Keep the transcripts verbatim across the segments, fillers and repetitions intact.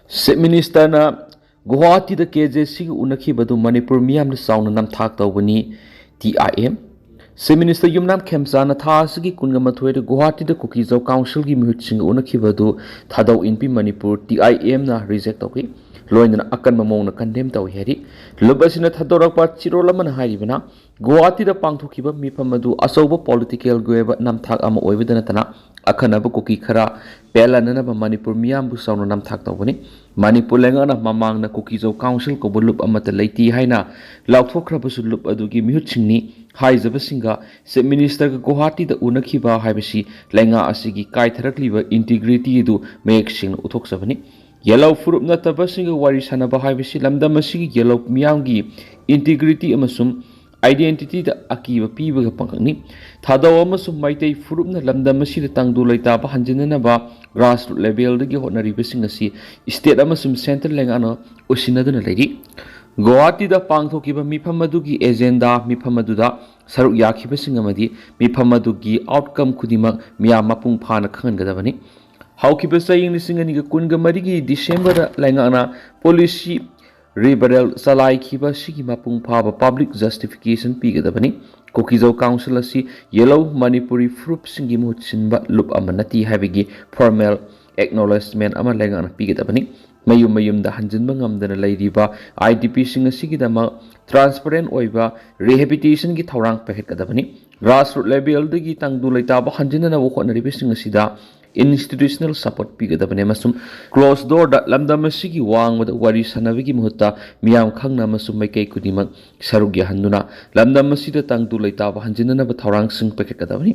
Chief Ministerꯅ ꯒꯨꯋꯥꯍꯥꯇꯤꯗ ꯀꯦ J ꯁꯤꯒ ꯎꯅꯈꯤꯕꯗꯨ ꯃꯅꯤꯄꯨꯔ ꯃꯤꯌꯥꯝꯅ ꯆꯥꯎꯅ ꯅꯝꯊꯥꯛ ꯇꯧꯕꯅꯤ, ꯇꯤ ꯑꯥꯏ ꯑꯦꯝ꯫ Chief Minister ꯌꯨꯝꯅꯥꯝ ꯈꯦꯝꯆꯥꯅ ꯊꯥ ꯑꯁꯤꯒꯤ ꯀꯨꯟꯒ ꯃꯥꯊꯣꯏꯗ ꯒꯨꯋꯥꯍꯥꯇꯤꯗ ꯀꯨꯀꯤꯖꯧ ꯀꯥꯎꯟꯁꯤꯜꯒꯤ ꯃꯤꯍꯨꯠꯁꯤꯡꯒ ꯎꯅꯈꯤꯕꯗꯨ ꯊꯥꯗꯧ ꯏꯟꯄꯤ ꯃꯅꯤꯄꯨꯔ, ꯇꯤ ꯑꯥꯏ ꯑꯦꯝꯅ ꯔꯤꯖꯦꯛ ꯇꯧꯈꯤ꯫ ꯂꯣꯏꯅꯅ ꯑꯀꯟꯕ ꯃꯑꯣꯡꯗ ꯀꯟꯗꯦꯝ ꯇꯧꯏ ꯍꯥꯏꯔꯤ꯫ ꯂꯨꯞ ꯑꯁꯤꯅ ꯊꯥꯗꯣꯔꯛꯄ ꯆꯤꯔꯣꯜ ꯑꯃꯅ ꯍꯥꯏꯔꯤꯕꯅ, ꯒꯨꯋꯥꯍꯥꯇꯤꯗ ꯄꯥꯡꯊꯣꯛꯈꯤꯕ ꯃꯤꯐꯝ ꯑꯗꯨ ꯑꯆꯧꯕ ꯄꯣꯂꯤꯇꯤꯀꯦꯜꯒꯤ ꯑꯣꯏꯕ ꯅꯝꯊꯥꯛ ꯑꯃ ꯑꯣꯏꯕꯗ ꯅꯠꯇꯅ, ꯑꯈꯟꯅꯕ ꯀꯨꯀꯤ ꯈꯔ ꯄꯦꯜꯍꯟꯅꯅꯕ ꯃꯅꯤꯄꯨꯔ ꯃꯤꯌꯥꯝꯕꯨ ꯆꯥꯎꯅ ꯅꯝꯊꯥꯛ ꯇꯧꯕꯅꯤ꯫ ꯃꯅꯤꯄꯨꯔ ꯂꯩꯉꯥꯛꯅ ꯃꯃꯥꯡꯗ ꯀꯨꯀꯤꯖꯧ ꯀꯥꯎꯟꯁꯤꯜ ꯀꯧꯕ ꯂꯨꯞ ꯑꯃꯠꯇ ꯂꯩꯇꯦ ꯍꯥꯏꯅ ꯂꯥꯎꯊꯣꯛꯈ꯭ꯔꯕꯁꯨ, ꯂꯨꯞ ꯑꯗꯨꯒꯤ ꯃꯤꯍꯨꯠꯁꯤꯡꯅꯤ ꯍꯥꯏꯖꯕꯁꯤꯡꯒ Chief Ministerꯒ ꯒꯨꯋꯥꯍꯥꯇꯤꯗ ꯎꯅꯈꯤꯕ ꯍꯥꯏꯕꯁꯤ ꯂꯩꯉꯥꯛ ꯑꯁꯤꯒꯤ ꯀꯥꯏꯊꯔꯛꯂꯤꯕ ꯏꯟꯇꯤꯒ꯭ꯔꯤꯇꯤ ꯑꯗꯨ ꯃꯌꯦꯛ ꯁꯦꯡꯅ ꯎꯠꯊꯣꯛꯆꯕꯅꯤ꯫ ꯌꯦꯜꯍꯧ ꯐꯨꯔꯨꯞ ꯅꯠꯇꯕꯁꯤꯡꯒ ꯋꯥꯔꯤ ꯁꯥꯟꯅꯕ ꯍꯥꯏꯕꯁꯤ ꯂꯝꯗꯝ ꯑꯁꯤꯒꯤ ꯌꯦꯜꯍꯧ ꯃꯤꯌꯥꯝꯒꯤ ꯏꯟꯇꯤꯒ꯭ꯔꯤꯇꯤ ꯑꯃꯁꯨꯡ ꯑꯥꯏꯗꯦꯟꯇꯤꯇꯤꯗ ꯑꯀꯤꯕ ꯄꯤꯕꯒꯤ ꯄꯥꯡꯈꯛꯅꯤ꯫ ꯊꯥꯗꯧ ꯑꯃꯁꯨꯡ ꯃꯩꯇꯩ ꯐꯨꯔꯨꯞꯅ ꯂꯝꯗꯝ ꯑꯁꯤꯗ ꯇꯪꯗꯨ ꯂꯩꯇꯥꯕ ꯍꯟꯖꯤꯟꯅꯅꯕ ꯒ꯭ꯔꯥꯁꯔꯨꯠ ꯂꯦꯚꯦꯜꯗꯒꯤ ꯍꯣꯠꯅꯔꯤꯕꯁꯤꯡ ꯑꯁꯤ ꯁ꯭ꯇꯦꯠ ꯑꯃꯁꯨꯡ ꯁꯦꯟꯇ꯭ꯔꯦꯜ ꯂꯩꯉꯥꯛꯅ ꯎꯁꯤꯟꯅꯗꯨꯅ ꯂꯩꯔꯤ꯫ ꯒꯨꯋꯥꯍꯥꯇꯤꯗ ꯄꯥꯡꯊꯣꯛꯈꯤꯕ ꯃꯤꯐꯝ ꯑꯗꯨꯒꯤ ꯑꯦꯖꯦꯟꯗꯥ, ꯃꯤꯐꯝ ꯑꯗꯨꯗ ꯁꯔꯨꯛ ꯌꯥꯈꯤꯕꯁꯤꯡ ꯑꯃꯗꯤ ꯃꯤꯐꯝ ꯑꯗꯨꯒꯤ ꯑꯥꯎꯠꯀꯝ ꯈꯨꯗꯤꯡꯃꯛ ꯃꯤꯌꯥꯝ ꯃꯄꯨꯡ ꯐꯥꯅ ꯈꯪꯍꯟꯒꯗꯕꯅꯤ꯫ ꯍꯧꯈꯤꯕ ꯆꯍꯤ ꯂꯤꯁꯤꯡ ꯑꯅꯤꯒ ꯀꯨꯟꯒ ꯃꯔꯤꯒꯤ ꯗꯤꯁꯦꯝꯕꯔꯗ ꯂꯩꯉꯥꯛꯅ ꯄꯣꯂꯤꯁꯤ ꯔꯤꯕꯔꯦꯜ ꯆꯂꯥꯏꯈꯤꯕ ꯑꯁꯤꯒꯤ ꯃꯄꯨꯡ ꯐꯥꯕ ꯄꯕ꯭ꯂꯤꯛ ꯖꯁꯇꯤꯐꯤꯀꯦꯁꯟ ꯄꯤꯒꯗꯕꯅꯤ꯫ ꯀꯨꯀꯤꯖꯧ ꯀꯥꯎꯟꯁꯤꯜ ꯑꯁꯤ ꯌꯦꯜꯍꯧ ꯃꯅꯤꯄꯨꯔꯤ ꯐꯨꯔꯨꯞꯁꯤꯡꯒꯤ ꯃꯍꯨꯠ ꯁꯤꯟꯕ ꯂꯨꯞ ꯑꯃ ꯅꯠꯇꯦ ꯍꯥꯏꯕꯒꯤ ꯐꯣꯔꯃꯦꯜ ꯑꯦꯛꯅꯣꯂꯦꯖꯃꯦꯟ ꯑꯃ ꯂꯩꯉꯥꯛꯅ ꯄꯤꯒꯗꯕꯅꯤ꯫ ꯃꯌꯨꯝ ꯃꯌꯨꯝꯗ ꯍꯟꯖꯤꯟꯕ ꯉꯝꯗꯅ ꯂꯩꯔꯤꯕ ꯑꯥꯏ ꯗꯤ ꯄꯤꯁꯤꯡ ꯑꯁꯤꯒꯤꯗꯃꯛ ꯇ꯭ꯔꯥꯟꯁꯄꯔꯦꯟ ꯑꯣꯏꯕ ꯔꯤꯍꯦꯕꯤꯂꯤꯇꯦꯁꯟꯒꯤ ꯊꯧꯔꯥꯡ ꯄꯥꯏꯈꯠꯀꯗꯕꯅꯤ꯫ ꯒ꯭ꯔꯥꯁꯔꯨꯠ ꯂꯦꯚꯦꯜꯗꯒꯤ ꯇꯪꯗꯨ ꯂꯩꯇꯥꯕ ꯍꯟꯖꯤꯟꯅꯅꯕ ꯍꯣꯠꯅꯔꯤꯕꯁꯤꯡ ꯑꯁꯤꯗ ꯏꯟꯁꯇꯤꯇ꯭ꯌꯨꯁꯅꯦꯜ ꯁꯄꯣꯔꯠ ꯄꯤꯒꯗꯕꯅꯤ ꯑꯃꯁꯨꯡ ꯀ꯭ꯂꯣꯖ ꯗꯣꯔꯗ ꯂꯝꯗꯝ ꯑꯁꯤꯒꯤ ꯋꯥꯡꯃꯗ ꯋꯥꯔꯤ ꯁꯥꯟꯅꯕꯒꯤ ꯃꯍꯨꯠꯇ ꯃꯤꯌꯥꯝ ꯈꯪꯅ ꯑꯃꯁꯨꯡ ꯃꯥꯏꯀꯩ ꯈꯨꯗꯤꯡꯃꯛ ꯁꯔꯨꯛ ꯌꯥꯍꯟꯗꯨꯅ ꯂꯝꯗꯝ ꯑꯁꯤꯗ ꯇꯪꯗꯨ ꯂꯩꯇꯥꯕ ꯍꯟꯖꯤꯟꯅꯅꯕ ꯊꯧꯔꯥꯡꯁꯤꯡ ꯄꯥꯏꯈꯠꯀꯗꯕꯅꯤ꯫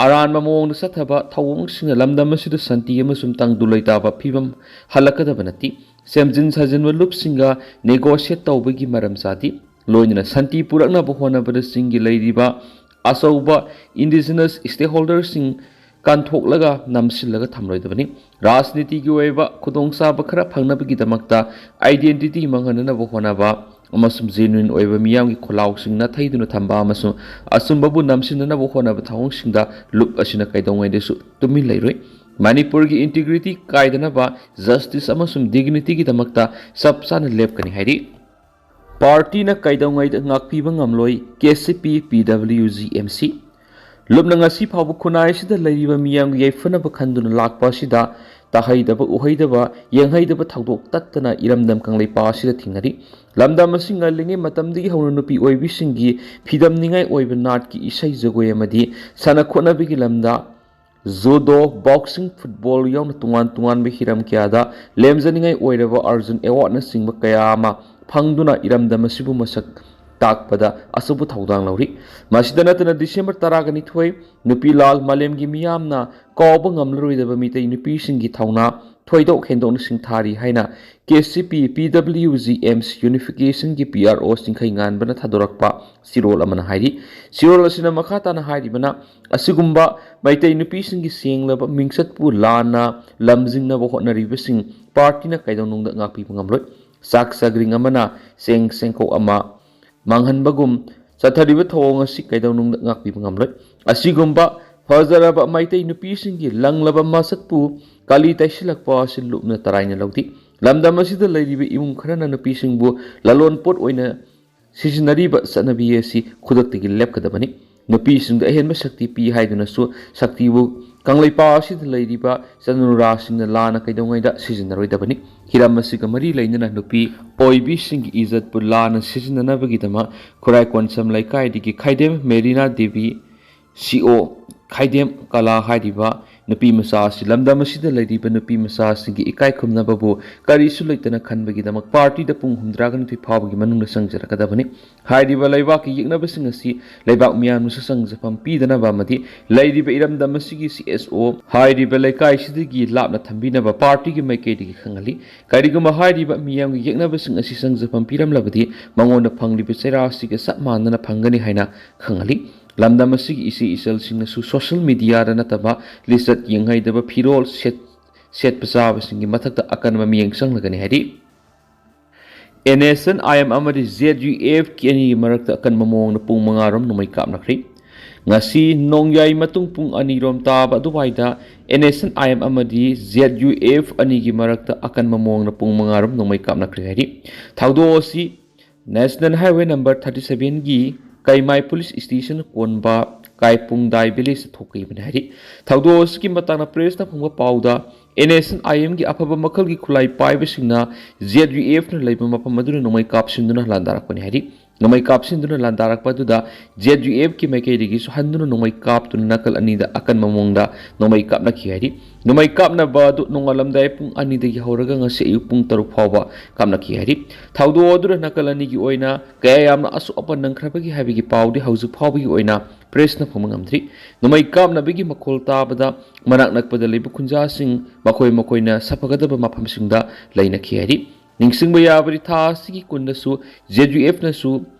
ꯑꯔꯥꯟꯕ ꯃꯑꯣꯡꯗ ꯆꯠꯊꯕ ꯊꯧꯑꯣꯡꯁꯤꯡꯅ ꯂꯝꯗꯝ ꯑꯁꯤꯗ ꯁꯥꯟꯇꯤ ꯑꯃꯁꯨꯡ ꯇꯪꯗꯨ ꯂꯩꯇꯥꯕ ꯐꯤꯕꯝ ꯍꯜꯂꯛꯀꯗꯕ ꯅꯠꯇꯦ꯫ ꯁꯦꯝꯖꯤꯟ ꯁꯥꯖꯤꯟꯕ ꯂꯨꯞꯁꯤꯡꯒ ꯅꯦꯒꯣꯁꯤꯌꯦꯠ ꯇꯧꯕꯒꯤ ꯃꯔꯝ ꯆꯥꯗꯦ꯫ ꯂꯣꯏꯅꯅ ꯁꯥꯟꯇꯤ ꯄꯨꯔꯛꯅꯕ ꯍꯣꯠꯅꯕꯗ ꯆꯤꯡꯒꯤ ꯂꯩꯔꯤꯕ ꯑꯆꯧꯕ ꯏꯟꯗꯤꯖꯤꯅꯁ ꯁ꯭ꯇꯦꯛꯍꯣꯜꯗꯔꯁꯤꯡ ꯀꯟꯊꯣꯛꯂꯒ ꯅꯝꯁꯤꯜꯂꯒ ꯊꯝꯂꯣꯏꯗꯕꯅꯤ꯫ ꯔꯥꯖꯅꯤꯇꯤꯒꯤ ꯑꯣꯏꯕ ꯈꯨꯗꯣꯡꯆꯥꯕ ꯈꯔ ꯐꯪꯅꯕꯒꯤꯗꯃꯛꯇ ꯑꯥꯏꯗꯦꯟꯇꯤꯇꯤ ꯃꯥꯡꯍꯟꯅꯅꯕ ꯍꯣꯠꯅꯕ ꯑꯃꯁꯨꯡ ꯖꯦꯅ꯭ꯌꯨꯏꯟ ꯑꯣꯏꯕ ꯃꯤꯌꯥꯝꯒꯤ ꯈꯣꯜꯂꯥꯎꯁꯤꯡ ꯅꯥꯊꯩꯗꯨꯅ ꯊꯝꯕ ꯑꯃꯁꯨꯡ ꯑꯆꯨꯝꯕꯕꯨ ꯅꯝꯁꯤꯟꯅꯅꯕ ꯍꯣꯠꯅꯕ ꯊꯧꯑꯣꯡꯁꯤꯡꯗ ꯂꯨꯞ ꯑꯁꯤꯅ ꯀꯩꯗꯧꯉꯩꯗꯁꯨ ꯇꯨꯃꯤꯟ ꯂꯩꯔꯣꯏ꯫ ꯃꯅꯤꯄꯨꯔꯒꯤ ꯏꯟꯇꯤꯒ꯭ꯔꯤꯇꯤ ꯀꯥꯏꯗꯅꯕ, ꯖꯁꯇꯤꯁ ꯑꯃꯁꯨꯡ ꯗꯤꯒꯅꯤꯇꯤꯒꯤꯗꯃꯛꯇ ꯆꯞ ꯆꯥꯅ ꯂꯦꯞꯀꯅꯤ ꯍꯥꯏꯔꯤ꯫ ꯄꯥꯔꯇꯤꯅ ꯀꯩꯗꯧꯉꯩꯗ ꯉꯥꯛꯄꯤꯕ ꯉꯝꯂꯣꯏ, ꯀꯦ ꯁꯤ ꯄꯤ, ꯄꯤ ꯗꯕ꯭ꯂꯤꯎ ꯖꯤ, ꯑꯦꯝ ꯁꯤ꯫ ꯂꯨꯞꯅ ꯉꯁꯤ ꯐꯥꯎꯕ ꯈꯨꯟꯅꯥꯏ ꯑꯁꯤꯗ ꯂꯩꯔꯤꯕ ꯃꯤꯌꯥꯝꯒꯤ ꯌꯥꯏꯐꯅꯕ ꯈꯟꯗꯨꯅ ꯂꯥꯛꯄ ꯑꯁꯤꯗ ꯇꯥꯍꯩꯗꯕ ꯎꯍꯩꯗꯕ ꯌꯦꯡꯍꯩꯗꯕ ꯊꯧꯗꯣꯛ ꯇꯠꯇꯅ ꯏꯔꯝꯗꯝ ꯀꯪꯂꯩꯄꯥꯛ ꯑꯁꯤꯗ ꯊꯦꯡꯅꯔꯤ꯫ ꯂꯝꯗꯝ ꯑꯁꯤ ꯉꯜꯂꯤꯉꯩ ꯃꯇꯝꯗꯒꯤ ꯍꯧꯅ ꯅꯨꯄꯤ ꯑꯣꯏꯕꯤꯁꯤꯡꯒꯤ ꯐꯤꯗꯝꯅꯤꯡꯉꯥꯏ ꯑꯣꯏꯕ ꯅꯥꯠꯀꯤ ꯏꯁꯩ ꯖꯒꯣꯏ ꯑꯃꯗꯤ ꯁꯥꯟꯅ ꯈꯣꯠꯅꯕꯒꯤ ꯂꯝꯗ ꯖꯨꯗꯣ, ꯕꯣꯛꯁꯤꯡ, ꯐꯨꯠꯕꯣꯜ ꯌꯥꯎꯅ ꯇꯣꯉꯥꯟ ꯇꯣꯉꯥꯟꯕ ꯍꯤꯔꯝ ꯀꯌꯥꯗ ꯂꯦꯝꯖꯅꯤꯡꯉꯥꯏ ꯑꯣꯏꯔꯕ ꯑꯔꯖꯨꯟ ꯑꯦꯋꯥꯔꯗꯅꯆꯤꯡꯕ ꯀꯌꯥ ꯑꯃ ꯐꯪꯗꯨꯅ ꯏꯔꯝꯗꯝ ꯑꯁꯤꯕꯨ ꯃꯁꯛ ꯇꯥꯛꯄꯗ ꯑꯆꯧꯕ ꯊꯧꯗꯥꯡ ꯂꯧꯔꯤ꯫ ꯃꯁꯤꯗ ꯅꯠꯇꯅ ꯗꯤꯁꯦꯝꯕꯔ ꯇꯔꯥꯒ ꯅꯤꯊꯣꯏ ꯅꯨꯄꯤ ꯂꯥꯜ ꯃꯥꯂꯦꯝꯒꯤ ꯃꯤꯌꯥꯝꯅ ꯀꯥꯎꯕ ꯉꯝꯂꯔꯣꯏꯗꯕ ꯃꯤꯇꯩ ꯅꯨꯄꯤꯁꯤꯡꯒꯤ ꯊꯧꯅꯥ ꯊꯣꯏꯗꯣꯛ ꯍꯦꯟꯗꯣꯛꯅ ꯁꯤꯡꯊꯥꯔꯤ ꯍꯥꯏꯅ ꯀꯦ ꯁꯤ ꯄꯤ, ꯄꯤ W G, M C ꯌꯨꯅꯤꯐꯤꯀꯦꯁꯟꯒꯤ P R ꯑꯣ ꯆꯤꯡꯈꯩ ꯉꯥꯟꯕꯅ ꯊꯥꯗꯣꯔꯛꯄ ꯆꯤꯔꯣꯜ ꯑꯃꯅ ꯍꯥꯏꯔꯤ꯫ ꯆꯤꯔꯣꯜ ꯑꯁꯤꯅ ꯃꯈꯥ ꯇꯥꯅ ꯍꯥꯏꯔꯤꯕꯅ, ꯑꯁꯤꯒꯨꯝꯕ ꯃꯩꯇꯩ ꯅꯨꯄꯤꯁꯤꯡꯒꯤ ꯁꯦꯡꯂꯕ ꯃꯤꯡꯆꯠꯄꯨ ꯂꯥꯟꯅ ꯂꯝꯖꯤꯡꯅꯕ ꯍꯣꯠꯅꯔꯤꯕꯁꯤꯡ ꯄꯥꯔꯇꯤꯅ ꯀꯩꯗꯧꯅꯨꯡꯗ ꯉꯥꯛꯄꯤꯕ ꯉꯝꯂꯣꯏ꯫ ꯆꯥꯛ ꯆꯥꯒ꯭ꯔꯤꯡ ꯑꯃꯅ ꯆꯦꯡ ꯆꯦꯡꯀꯣꯛ ꯑꯃ ꯃꯥꯡꯍꯟꯕꯒꯨꯝ ꯆꯠꯊꯔꯤꯕ ꯊꯧꯑꯣꯡ ꯑꯁꯤ ꯀꯩꯗꯧꯅꯨꯡꯗ ꯉꯥꯛꯄꯤꯕ ꯉꯝꯂꯣꯏ꯫ ꯑꯁꯤꯒꯨꯝꯕ ꯐꯖꯔꯕ ꯃꯩꯇꯩ ꯅꯨꯄꯤꯁꯤꯡꯒꯤ ꯂꯪꯂꯕ ꯃꯁꯛꯄꯨ ꯀꯥꯂꯤ ꯇꯩꯁꯤꯜꯂꯛꯄ ꯑꯁꯤ ꯂꯨꯞꯅ ꯇꯔꯥꯏꯅ ꯂꯧꯗꯦ꯫ ꯂꯝꯗꯝ ꯑꯁꯤꯗ ꯂꯩꯔꯤꯕ ꯏꯃꯨꯡ ꯈꯔꯅ ꯅꯨꯄꯤꯁꯤꯡꯕꯨ ꯂꯂꯣꯟ ꯄꯣꯠ ꯑꯣꯏꯅ ꯁꯤꯖꯤꯟꯅꯔꯤꯕ ꯆꯠꯅꯕꯤ ꯑꯁꯤ ꯈꯨꯗꯛꯇꯒꯤ ꯂꯦꯞꯀꯗꯕꯅꯤ꯫ ꯅꯨꯄꯤꯁꯤꯡꯗ ꯑꯍꯦꯟꯕ ꯁꯛꯇꯤ ꯄꯤ ꯍꯥꯏꯗꯨꯅꯁꯨ ꯁꯛꯇꯤꯕꯨ ꯀꯪꯂꯩꯄꯥꯛ ꯑꯁꯤꯗ ꯂꯩꯔꯤꯕ ꯆꯅꯨꯔꯥꯁꯤꯡꯅ ꯂꯥꯟꯅ ꯀꯩꯗꯧꯉꯩꯗ ꯁꯤꯖꯤꯟꯅꯔꯣꯏꯗꯕꯅꯤ꯫ ꯍꯤꯔꯝ ꯑꯁꯤꯒ ꯃꯔꯤ ꯂꯩꯅꯅ ꯅꯨꯄꯤ ꯑꯣꯏꯕꯤꯁꯤꯡꯒꯤ ꯏꯖꯠꯄꯨ ꯂꯥꯟꯅ ꯁꯤꯖꯤꯟꯅꯅꯕꯒꯤꯗꯃꯛ ꯈꯨꯔꯥꯏ ꯀꯣꯟꯁꯝ ꯂꯩꯀꯥꯏꯗꯒꯤ ꯈꯥꯏꯗꯦꯝ ꯃꯦꯔꯤꯅꯥ ꯗꯦꯕꯤ, ꯁꯤ ꯑꯣ, ꯈꯥꯏꯗꯦꯝ ꯀꯂꯥ ꯍꯥꯏꯔꯤꯕ ꯅꯨꯄꯤ ꯃꯆꯥ ꯑꯁꯤ ꯂꯝꯗꯝ ꯑꯁꯤꯗ ꯂꯩꯔꯤꯕ ꯅꯨꯄꯤ ꯃꯆꯥꯁꯤꯡꯒꯤ ꯏꯀꯥꯏ ꯈꯨꯝꯅꯕꯕꯨ ꯀꯔꯤꯁꯨ ꯂꯩꯇꯅ ꯈꯟꯕꯒꯤꯗꯃꯛ ꯄꯥꯔꯇꯤꯗ ꯄꯨꯡ ꯍꯨꯝꯗ꯭ꯔꯥꯒ ꯅꯤꯊꯣꯏ ꯐꯥꯎꯕꯒꯤ ꯃꯅꯨꯡꯗ ꯆꯪꯖꯔꯛꯀꯗꯕꯅꯤ꯫ ꯍꯥꯏꯔꯤꯕ ꯂꯩꯕꯥꯛꯀꯤ ꯌꯦꯛꯅꯕꯁꯤꯡ ꯑꯁꯤ ꯂꯩꯕꯥꯛ ꯃꯤꯌꯥꯝꯅꯁꯨ ꯆꯪꯖꯐꯝ ꯄꯤꯗꯅꯕ ꯑꯃꯗꯤ ꯂꯩꯔꯤꯕ ꯏꯔꯝꯗꯝ ꯑꯁꯤꯒꯤ ꯁꯤ ꯑꯦꯁ ꯑꯣ ꯍꯥꯏꯔꯤꯕ ꯂꯩꯀꯥꯏꯁꯤꯗꯒꯤ ꯂꯥꯞꯅ ꯊꯝꯕꯤꯅꯕ ꯄꯥꯔꯇꯤꯒꯤ ꯃꯥꯏꯀꯩꯗꯒꯤ ꯈꯪꯍꯜꯂꯤ꯫ ꯀꯔꯤꯒꯨꯝꯕ ꯍꯥꯏꯔꯤꯕ ꯃꯤꯌꯥꯝꯒꯤ ꯌꯦꯛꯅꯕꯁꯤꯡ ꯑꯁꯤ ꯆꯪꯖꯐꯝ ꯄꯤꯔꯝꯂꯕꯗꯤ ꯃꯉꯣꯟꯗ ꯐꯪꯂꯤꯕ ꯆꯩꯔꯥꯛ ꯑꯁꯤꯒ ꯆꯞ ꯃꯥꯟꯅꯅ ꯐꯪꯒꯅꯤ ꯍꯥꯏꯅ ꯈꯪꯍꯜꯂꯤ꯫ ꯂꯝꯗꯝ ꯑꯁꯤꯒꯤ ꯏꯆꯦ ꯏꯆꯜꯁꯤꯡꯅꯁꯨ ꯁꯣꯁꯤꯌꯦꯜ ꯃꯤꯗꯤꯌꯥꯗ ꯅꯠꯇꯕ ꯂꯤꯆꯠ ꯌꯦꯡꯍꯩꯗꯕ ꯐꯤꯔꯣꯜ ꯁꯦꯠ-, ꯁꯦꯠꯄ ꯆꯥꯕꯁꯤꯡꯒꯤ ꯃꯊꯛꯇ ꯑꯀꯟꯕ ꯃꯤꯠꯌꯦꯡ ꯆꯪꯂꯒꯅꯤ ꯍꯥꯏꯔꯤ꯫ N S N I M ꯑꯃꯗꯤ ꯖꯦꯠ ꯌꯨ ꯑꯦꯐꯀꯤ ꯑꯅꯤꯒꯤ ꯃꯔꯛꯇ ꯑꯀꯟꯕ ꯃꯑꯣꯡꯗ ꯄꯨꯡ ꯃꯉꯥꯔꯣꯝ ꯅꯣꯡꯃꯩ ꯀꯥꯞꯅꯈ꯭ꯔꯤ꯫ ꯉꯁꯤ ꯅꯣꯡꯌꯥꯏ ꯃꯇꯨꯡ ꯄꯨꯡ ꯑꯅꯤꯔꯣꯝ ꯇꯥꯕ ꯑꯗꯨꯋꯥꯏꯗ NSCN-IM ꯑꯃꯗꯤ ZUF ꯑꯅꯤꯒꯤ ꯃꯔꯛꯇ ꯑꯀꯟꯕ ꯃꯑꯣꯡꯗ ꯄꯨꯡ ꯃꯉꯥꯔꯣꯝ ꯅꯣꯡꯃꯩ ꯀꯥꯞꯅꯈ꯭ꯔꯦ ꯍꯥꯏꯔꯤ꯫ ꯊꯧꯗꯣꯛ ꯑꯁꯤ National Highway number thirty seven ꯒꯤ ꯀꯩꯃꯥꯏ police station ꯀꯣꯟꯕ ꯀꯥꯏꯄꯨꯡꯗꯥꯏ village ꯇ ꯊꯣꯛꯈꯤꯕꯅꯤ ꯍꯥꯏꯔꯤ꯫ ꯊꯧꯗꯣꯛ ꯑꯁꯤꯒꯤ ꯃꯇꯥꯡꯗ press ꯅ ꯐꯪꯕ ꯄꯥꯎꯗ, NSCN-IM ꯒꯤ ꯑꯐꯕ ꯃꯈꯜꯒꯤ ꯈꯨꯠꯂꯥꯏ ꯄꯥꯏꯕꯁꯤꯡꯅ ZUF ꯅ ꯂꯩꯕ ꯃꯐꯝ ꯑꯗꯨꯗ ꯅꯣꯡꯃꯩ ꯀꯥꯞꯁꯤꯟꯗꯨꯅ ꯂꯥꯟꯗꯥꯔꯛꯄꯅꯤ ꯍꯥꯏꯔꯤ꯫ ꯅꯣꯡꯃꯩ ꯀꯥꯞꯁꯤꯟꯗꯨꯅ ꯂꯥꯟꯗꯥꯔꯛꯄ ꯑꯗꯨꯗ ZUF ꯀꯤ ꯃꯥꯏꯀꯩꯗꯒꯤꯁꯨ ꯍꯟꯗꯨꯅ ꯅꯣꯡꯃꯩ ꯀꯥꯞꯇꯨꯅ ꯅꯥꯀꯜ ꯑꯅꯤꯗ ꯑꯀꯟꯕ ꯃꯑꯣꯡꯗ ꯅꯣꯡꯃꯩ ꯀꯥꯞꯅꯈꯤ ꯍꯥꯏꯔꯤ꯫ ꯅꯣꯡꯃꯩ ꯀꯥꯞꯅꯕ ꯑꯗꯨ ꯅꯣꯡꯉꯥꯜꯂꯝꯗꯥꯏ ꯄꯨꯡ ꯑꯅꯤꯗꯒꯤ ꯍꯧꯔꯒ ꯉꯁꯤ ꯑꯌꯨꯛ ꯄꯨꯡ ꯇꯔꯨꯛ ꯐꯥꯎꯕ ꯀꯥꯞꯅꯈꯤ ꯍꯥꯏꯔꯤ꯫ ꯊꯧꯗꯣꯛ ꯑꯗꯨꯗ ꯅꯥꯀꯜ ꯑꯅꯤꯒꯤ ꯑꯣꯏꯅ ꯀꯌꯥ ꯌꯥꯝꯅ ꯑꯁꯣꯛ ꯑꯄꯟ ꯅꯪꯈ꯭ꯔꯕꯒꯦ ꯍꯥꯏꯕꯒꯤ ꯄꯥꯎꯗꯤ ꯍꯧꯖꯤꯛ ꯐꯥꯎꯕꯒꯤ ꯑꯣꯏꯅ press ꯅ ꯐꯪꯕ ꯉꯝꯗ꯭ꯔꯤ꯫ ꯅꯣꯡꯃꯩ ꯀꯥꯞꯅꯕꯒꯤ ꯃꯈꯣꯜ ꯇꯥꯕꯗ ꯃꯅꯥꯛ ꯅꯛꯄꯗ ꯂꯩꯕ ꯈꯨꯟꯖꯥꯁꯤꯡ ꯃꯈꯣꯏ ꯃꯈꯣꯏꯅ ꯁꯥꯐꯒꯗꯕ ꯃꯐꯝꯁꯤꯡꯗ ꯂꯩꯅꯈꯤ ꯍꯥꯏꯔꯤ꯫ ꯅꯤꯡꯁꯤꯡꯕ ꯌꯥꯕꯗꯤ, ꯊꯥ ꯑꯁꯤꯒꯤ ꯀꯨꯟꯗꯁꯨ ZUF ꯅꯁꯨ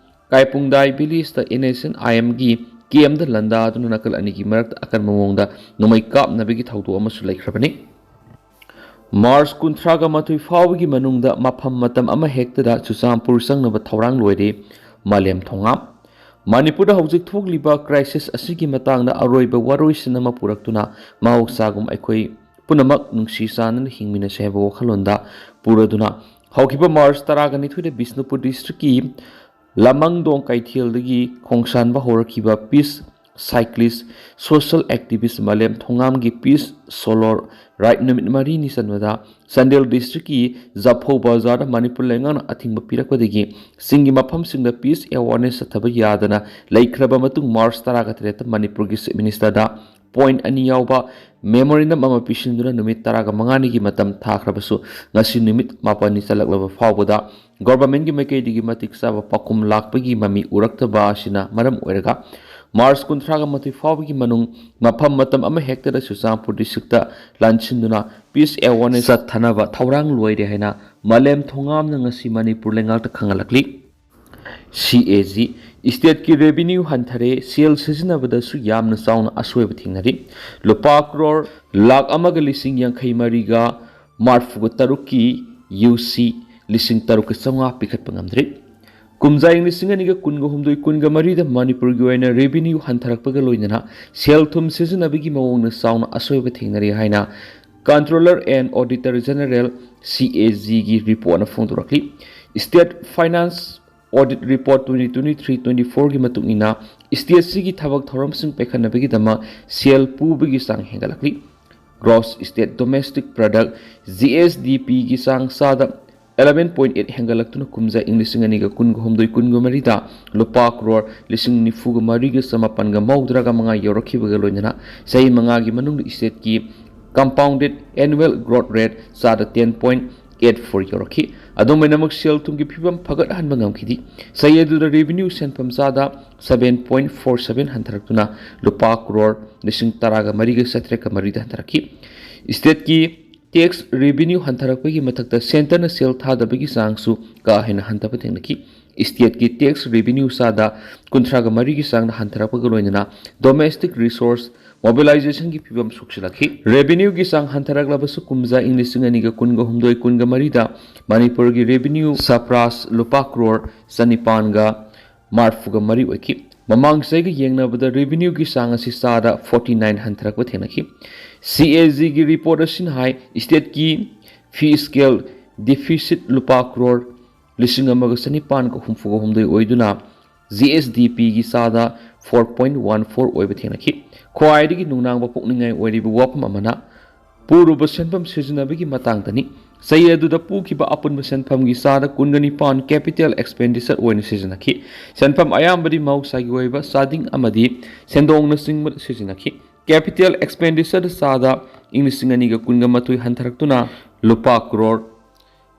ꯀꯥꯏꯄꯨꯡꯗꯥꯏ village ꯇ NSCN-IM ꯒꯤ camp ꯗ ꯂꯥꯟꯗꯥꯗꯨꯅ ꯅꯥꯀꯜ ꯑꯅꯤꯒꯤ ꯃꯔꯛꯇ ꯑꯀꯟꯕ ꯃꯑꯣꯡꯗ ꯅꯣꯡꯃꯩ ꯀꯥꯞꯅꯕꯒꯤ ꯊꯧꯗꯣꯛ ꯑꯃꯁꯨ ꯂꯩꯈ꯭ꯔꯕꯅꯤ꯫ March ꯀꯨꯟꯊ꯭ꯔꯥꯒ ꯃꯥꯊꯣꯏ ꯐꯥꯎꯕꯒꯤ ꯃꯅꯨꯡꯗ ꯃꯐꯝ ꯃꯇꯝ ꯑꯃ ꯍꯦꯛꯇꯗ ꯆꯨꯔꯆꯥꯟꯄꯨꯔ ꯆꯪꯅꯕ ꯊꯧꯔꯥꯡ ꯂꯣꯏꯔꯦ, ꯃꯥꯂꯦꯝ ꯊꯣꯉꯥꯝ꯫ ꯃꯅꯤꯄꯨꯔꯗ ꯍꯧꯖꯤꯛ ꯊꯣꯛꯂꯤꯕ crisis ꯑꯁꯤꯒꯤ ꯃꯇꯥꯡꯗ ꯑꯔꯣꯏꯕ ꯋꯥꯔꯣꯏꯁꯤꯟ ꯑꯃ ꯄꯨꯔꯛꯇꯨꯅ ꯃꯍꯧꯁꯥꯒꯨꯝ ꯑꯩꯈꯣꯏ ꯄꯨꯝꯅꯃꯛ ꯅꯨꯡꯁꯤ ꯆꯥꯟꯅꯅ ꯍꯤꯡꯃꯤꯟꯅꯁꯤ ꯍꯥꯏꯕ ꯋꯥꯈꯜꯂꯣꯟꯗ ꯄꯨꯔꯗꯨꯅ ꯍꯧꯈꯤꯕ March ꯇꯔꯥꯒ ꯅꯤꯊꯣꯏꯗ ꯕꯤꯁꯅꯨꯄꯨꯔ district ꯀꯤ ꯂꯃꯪꯗꯣꯡ ꯀꯩꯊꯦꯜꯗꯒꯤ ꯈꯣꯡꯁꯥꯟꯕ ꯍꯧꯔꯛꯈꯤꯕ peace cyclist, social activist ꯃꯥꯂꯦꯝ ꯊꯣꯉꯥꯝꯒꯤ peace solo ride ꯅꯨꯃꯤꯠ ꯃꯔꯤꯅꯤ ꯆꯟꯕꯗ ꯆꯥꯟꯗꯦꯜ district ꯀꯤ ꯖꯐꯧ ꯕꯖꯥꯔꯗ ꯃꯅꯤꯄꯨꯔ ꯂꯩꯉꯥꯛꯅ ꯑꯊꯤꯡꯕ ꯄꯤꯔꯛꯄꯗꯒꯤ ꯆꯤꯡꯒꯤ ꯃꯐꯝꯁꯤꯡꯗ peace awareness ꯆꯠꯊꯕ ꯌꯥꯗꯅ ꯂꯩꯈ꯭ꯔꯕ ꯃꯇꯨꯡ, March ꯇꯔꯥꯒ ꯇꯔꯦꯠꯇ ꯃꯅꯤꯄꯨꯔꯒꯤ Chief Minister ꯗ point ꯑꯅꯤ ꯌꯥꯎꯕ memorandum ꯑꯃ ꯄꯤꯁꯤꯟꯗꯨꯅ ꯅꯨꯃꯤꯠ ꯇꯔꯥꯒ ꯃꯉꯥꯅꯤꯒꯤ ꯃꯇꯝ ꯊꯥꯈ꯭ꯔꯕꯁꯨ, ꯉꯁꯤ ꯅꯨꯃꯤꯠ ꯃꯥꯄꯟꯅꯤ ꯆꯜꯂꯛꯂꯕ ꯐꯥꯎꯕꯗ government ꯀꯤ ꯃꯥꯏꯀꯩꯗꯒꯤ ꯃꯇꯤꯛ ꯆꯥꯕ ꯄꯥꯎꯈꯨꯝ ꯂꯥꯛꯄꯒꯤ ꯃꯃꯤ ꯎꯔꯛꯇꯕ ꯑꯁꯤꯅ ꯃꯔꯝ ꯑꯣꯏꯔꯒ, March ꯀꯨꯟꯊ꯭ꯔꯥꯒ ꯃꯥꯊꯣꯏ ꯐꯥꯎꯕꯒꯤ ꯃꯅꯨꯡ ꯃꯐꯝ ꯃꯇꯝ ꯑꯃ ꯍꯦꯛꯇꯗ ꯆꯨꯔꯆꯥꯟꯄꯨꯔ district ꯇ ꯂꯥꯟꯁꯤꯟꯗꯨꯅ peace awareness ꯆꯠꯊꯅꯕ ꯊꯧꯔꯥꯡ ꯂꯣꯏꯔꯦ ꯍꯥꯏꯅ ꯃꯥꯂꯦꯝ ꯊꯣꯉꯥꯝꯅ ꯉꯁꯤ ꯃꯅꯤꯄꯨꯔ ꯂꯩꯉꯥꯛꯇ ꯈꯪꯍꯜꯂꯛꯂꯤ꯫ CAG, state ꯀꯤ revenue ꯍꯟꯊꯔꯦ, ꯁꯦꯜ ꯁꯤꯖꯤꯟꯅꯕꯗꯁꯨ ꯌꯥꯝꯅ ꯆꯥꯎꯅ ꯑꯁꯣꯏꯕ ꯊꯦꯡꯅꯔꯤ꯫ ꯂꯨꯄꯥ ꯀ꯭ꯔꯣꯔ ꯂꯥꯈ ꯑꯃꯒ ꯂꯤꯁꯤꯡ ꯌꯥꯡꯈꯩ ꯃꯔꯤꯒ ꯃꯔꯐꯨꯒ ꯇꯔꯨꯛꯀꯤ UC ꯂꯤꯁꯤꯡ ꯇꯔꯨꯛꯀ ꯆꯥꯝꯃꯉꯥ ꯄꯤꯈꯠꯄ ꯉꯝꯗ꯭ꯔꯤ꯫ ꯀꯨꯝꯖꯥ ꯏꯪ ꯂꯤꯁꯤꯡ ꯑꯅꯤꯒ ꯀꯨꯟꯒ ꯍꯨꯝꯗꯣꯏ ꯀꯨꯟꯒ ꯃꯔꯤꯗ ꯃꯅꯤꯄꯨꯔꯒꯤ ꯑꯣꯏꯅ revenue ꯍꯟꯊꯔꯛꯄꯒ ꯂꯣꯏꯅꯅ ꯁꯦꯜ ꯊꯨꯝ ꯁꯤꯖꯤꯟꯅꯕꯒꯤ ꯃꯑꯣꯡꯗ ꯆꯥꯎꯅ ꯑꯁꯣꯏꯕ ꯊꯦꯡꯅꯔꯤ ꯍꯥꯏꯅ Controller and Auditor General, C A G ꯒꯤ reportꯅ ꯐꯣꯡꯗꯣꯔꯛꯂꯤ꯫ State Finance Audit Report twenty twenty-three twenty-fourꯒꯤ ꯃꯇꯨꯡ ꯏꯟꯅ, stateꯁꯤꯒꯤ ꯊꯕꯛ ꯊꯧꯔꯝꯁꯤꯡ ꯄꯥꯏꯈꯠꯅꯕꯒꯤꯗꯃꯛ ꯁꯦꯜ ꯄꯨꯕꯒꯤ ꯆꯥꯡ ꯍꯦꯟꯒꯠꯂꯛꯂꯤ꯫ Gross State Domestic Product, G S D Pꯒꯤ ꯆꯥꯡ ꯆꯥꯗ eleven point eight ꯍꯦꯟꯒꯠꯂꯛꯇꯨꯅ ꯀꯨꯝꯖꯥ ꯏꯪ ꯂꯤꯁꯤꯡ ꯑꯅꯤꯒ ꯀꯨꯟꯒ ꯍꯨꯝꯗꯣꯏ ꯀꯨꯟꯒ ꯃꯔꯤꯗ ꯂꯨꯄꯥ ꯀ꯭ꯔꯣꯔ ꯂꯤꯁꯤꯡ ꯅꯤꯐꯨꯒ ꯃꯔꯤꯒ ꯆꯃꯥꯄꯟꯒ ꯃꯧꯗ꯭ꯔꯥꯒ ꯃꯉꯥ ꯌꯧꯔꯛꯈꯤꯕꯒ ꯂꯣꯏꯅꯅ ꯆꯍꯤ ꯃꯉꯥꯒꯤ ꯃꯅꯨꯡꯗ stateꯀꯤ compounded annual growth rate ꯆꯥꯗ ten point eight four ꯌꯧꯔꯛꯈꯤ꯫ ꯑꯗꯨꯝ ꯑꯣꯏꯅꯃꯛ ꯁꯦꯜ ꯊꯨꯝꯒꯤ ꯐꯤꯕꯝ ꯐꯒꯠꯍꯟꯕ ꯉꯝꯈꯤꯗꯦ꯫ ꯆꯍꯤ ꯑꯗꯨꯗ revenue ꯁꯦꯟꯐꯝ ꯆꯥꯗ seven point four seven ꯍꯟꯊꯔꯛꯇꯨꯅ ꯂꯨꯄꯥ ꯀ꯭ꯔꯣꯔ ꯂꯤꯁꯤꯡ ꯇꯔꯥꯒ ꯃꯔꯤꯒ ꯆꯥꯇ꯭ꯔꯦꯠꯀ ꯃꯔꯤꯗ ꯍꯟꯊꯔꯛꯈꯤ꯫ Stateꯀꯤ tax revenue ꯍꯟꯊꯔꯛꯄꯒꯤ ꯃꯊꯛꯇ centreꯅ ꯁꯦꯜ ꯊꯥꯗꯕꯒꯤ ꯆꯥꯡꯁꯨ ꯀꯥ ꯍꯦꯟꯅ ꯍꯟꯊꯕ ꯊꯦꯡꯅꯈꯤ꯫ Stateꯀꯤ tax revenue ꯆꯥꯗ ꯀꯨꯟꯊ꯭ꯔꯥꯒ ꯃꯔꯤꯒꯤ ꯆꯥꯡꯗ ꯍꯟꯊꯔꯛꯄꯒ ꯂꯣꯏꯅꯅ domestic resource mobilizationꯒꯤ ꯐꯤꯕꯝ ꯁꯣꯛꯆꯤꯜꯂꯛꯈꯤ꯫ Revenueꯒꯤ ꯆꯥꯡ ꯍꯟꯊꯔꯛꯂꯕꯁꯨ ꯀꯨꯝꯖꯥ ꯏꯪ ꯂꯤꯁꯤꯡ ꯑꯅꯤꯒ ꯀꯨꯟꯒ ꯍꯨꯝꯗꯣꯏ ꯀꯨꯟꯒ ꯃꯔꯤꯗ ꯃꯅꯤꯄꯨꯔꯒꯤ revenue surplus ꯂꯨꯄꯥ ꯀ꯭ꯔꯣꯔ ꯆꯅꯤꯄꯥꯟꯒ ꯃꯔꯤꯐꯨꯒ ꯃꯔꯤ ꯑꯣꯏꯈꯤ꯫ ꯃꯃꯥꯡ ꯆꯍꯤꯒ ꯌꯦꯡꯅꯕꯗ revenueꯒꯤ ꯆꯥꯡ ꯑꯁꯤ ꯆꯥꯗ forty nine ꯍꯟꯊꯔꯛꯄ ꯊꯦꯡꯅꯈꯤ꯫ C A Gꯒꯤ report ꯑꯁꯤꯅ ꯍꯥꯏ, stateꯀꯤ fiscal deficit ꯂꯨꯄꯥ ꯀ꯭ꯔꯣꯔ ꯂꯤꯁꯤꯡ ꯑꯃꯒ ꯆꯅꯤꯄꯥꯟꯒ ꯍꯨꯝꯐꯨꯒ ꯍꯨꯝꯗꯣꯏ ꯑꯣꯏꯗꯨꯅ G S D Pꯒꯤ ꯆꯥꯗ four point one four ꯑꯣꯏꯕ ꯊꯦꯡꯅꯈꯤ꯫ ꯈ꯭ꯋꯥꯏꯗꯒꯤ ꯅꯨꯡꯅꯥꯡꯕ ꯄꯣꯛꯅꯤꯡꯉꯥꯏ ꯑꯣꯏꯔꯤꯕ ꯋꯥꯐꯝ ꯑꯃꯅ ꯄꯨꯔꯨꯕ ꯁꯦꯟꯐꯝ ꯁꯤꯖꯤꯟꯅꯕꯒꯤ ꯃꯇꯥꯡꯗꯅꯤ꯫ ꯆꯍꯤ ꯑꯗꯨꯗ ꯄꯨꯈꯤꯕ ꯑꯄꯨꯟꯕ ꯁꯦꯟꯐꯝꯒꯤ ꯆꯥꯗ ꯀꯨꯟꯒ ꯅꯤꯄꯥꯟ capital expenditure ꯑꯣꯏꯅ ꯁꯤꯖꯤꯟꯅꯈꯤ꯫ ꯁꯦꯟꯐꯝ ꯑꯌꯥꯝꯕꯗꯤ ꯃꯍꯧꯁꯥꯒꯤ ꯑꯣꯏꯕ ꯆꯥꯗꯤꯡ ꯑꯃꯗꯤ ꯁꯦꯟꯗꯣꯡꯅꯆꯤꯡꯕꯗ ꯁꯤꯖꯤꯟꯅꯈꯤ꯫ Capital expenditure ꯆꯥꯗ ꯏꯪ ꯂꯤꯁꯤꯡ ꯑꯅꯤꯒ ꯀꯨꯟꯒ ꯃꯥꯊꯣꯏ ꯍꯟꯊꯔꯛꯇꯨꯅ ꯂꯨꯄꯥ ꯀ꯭ꯔꯣꯔ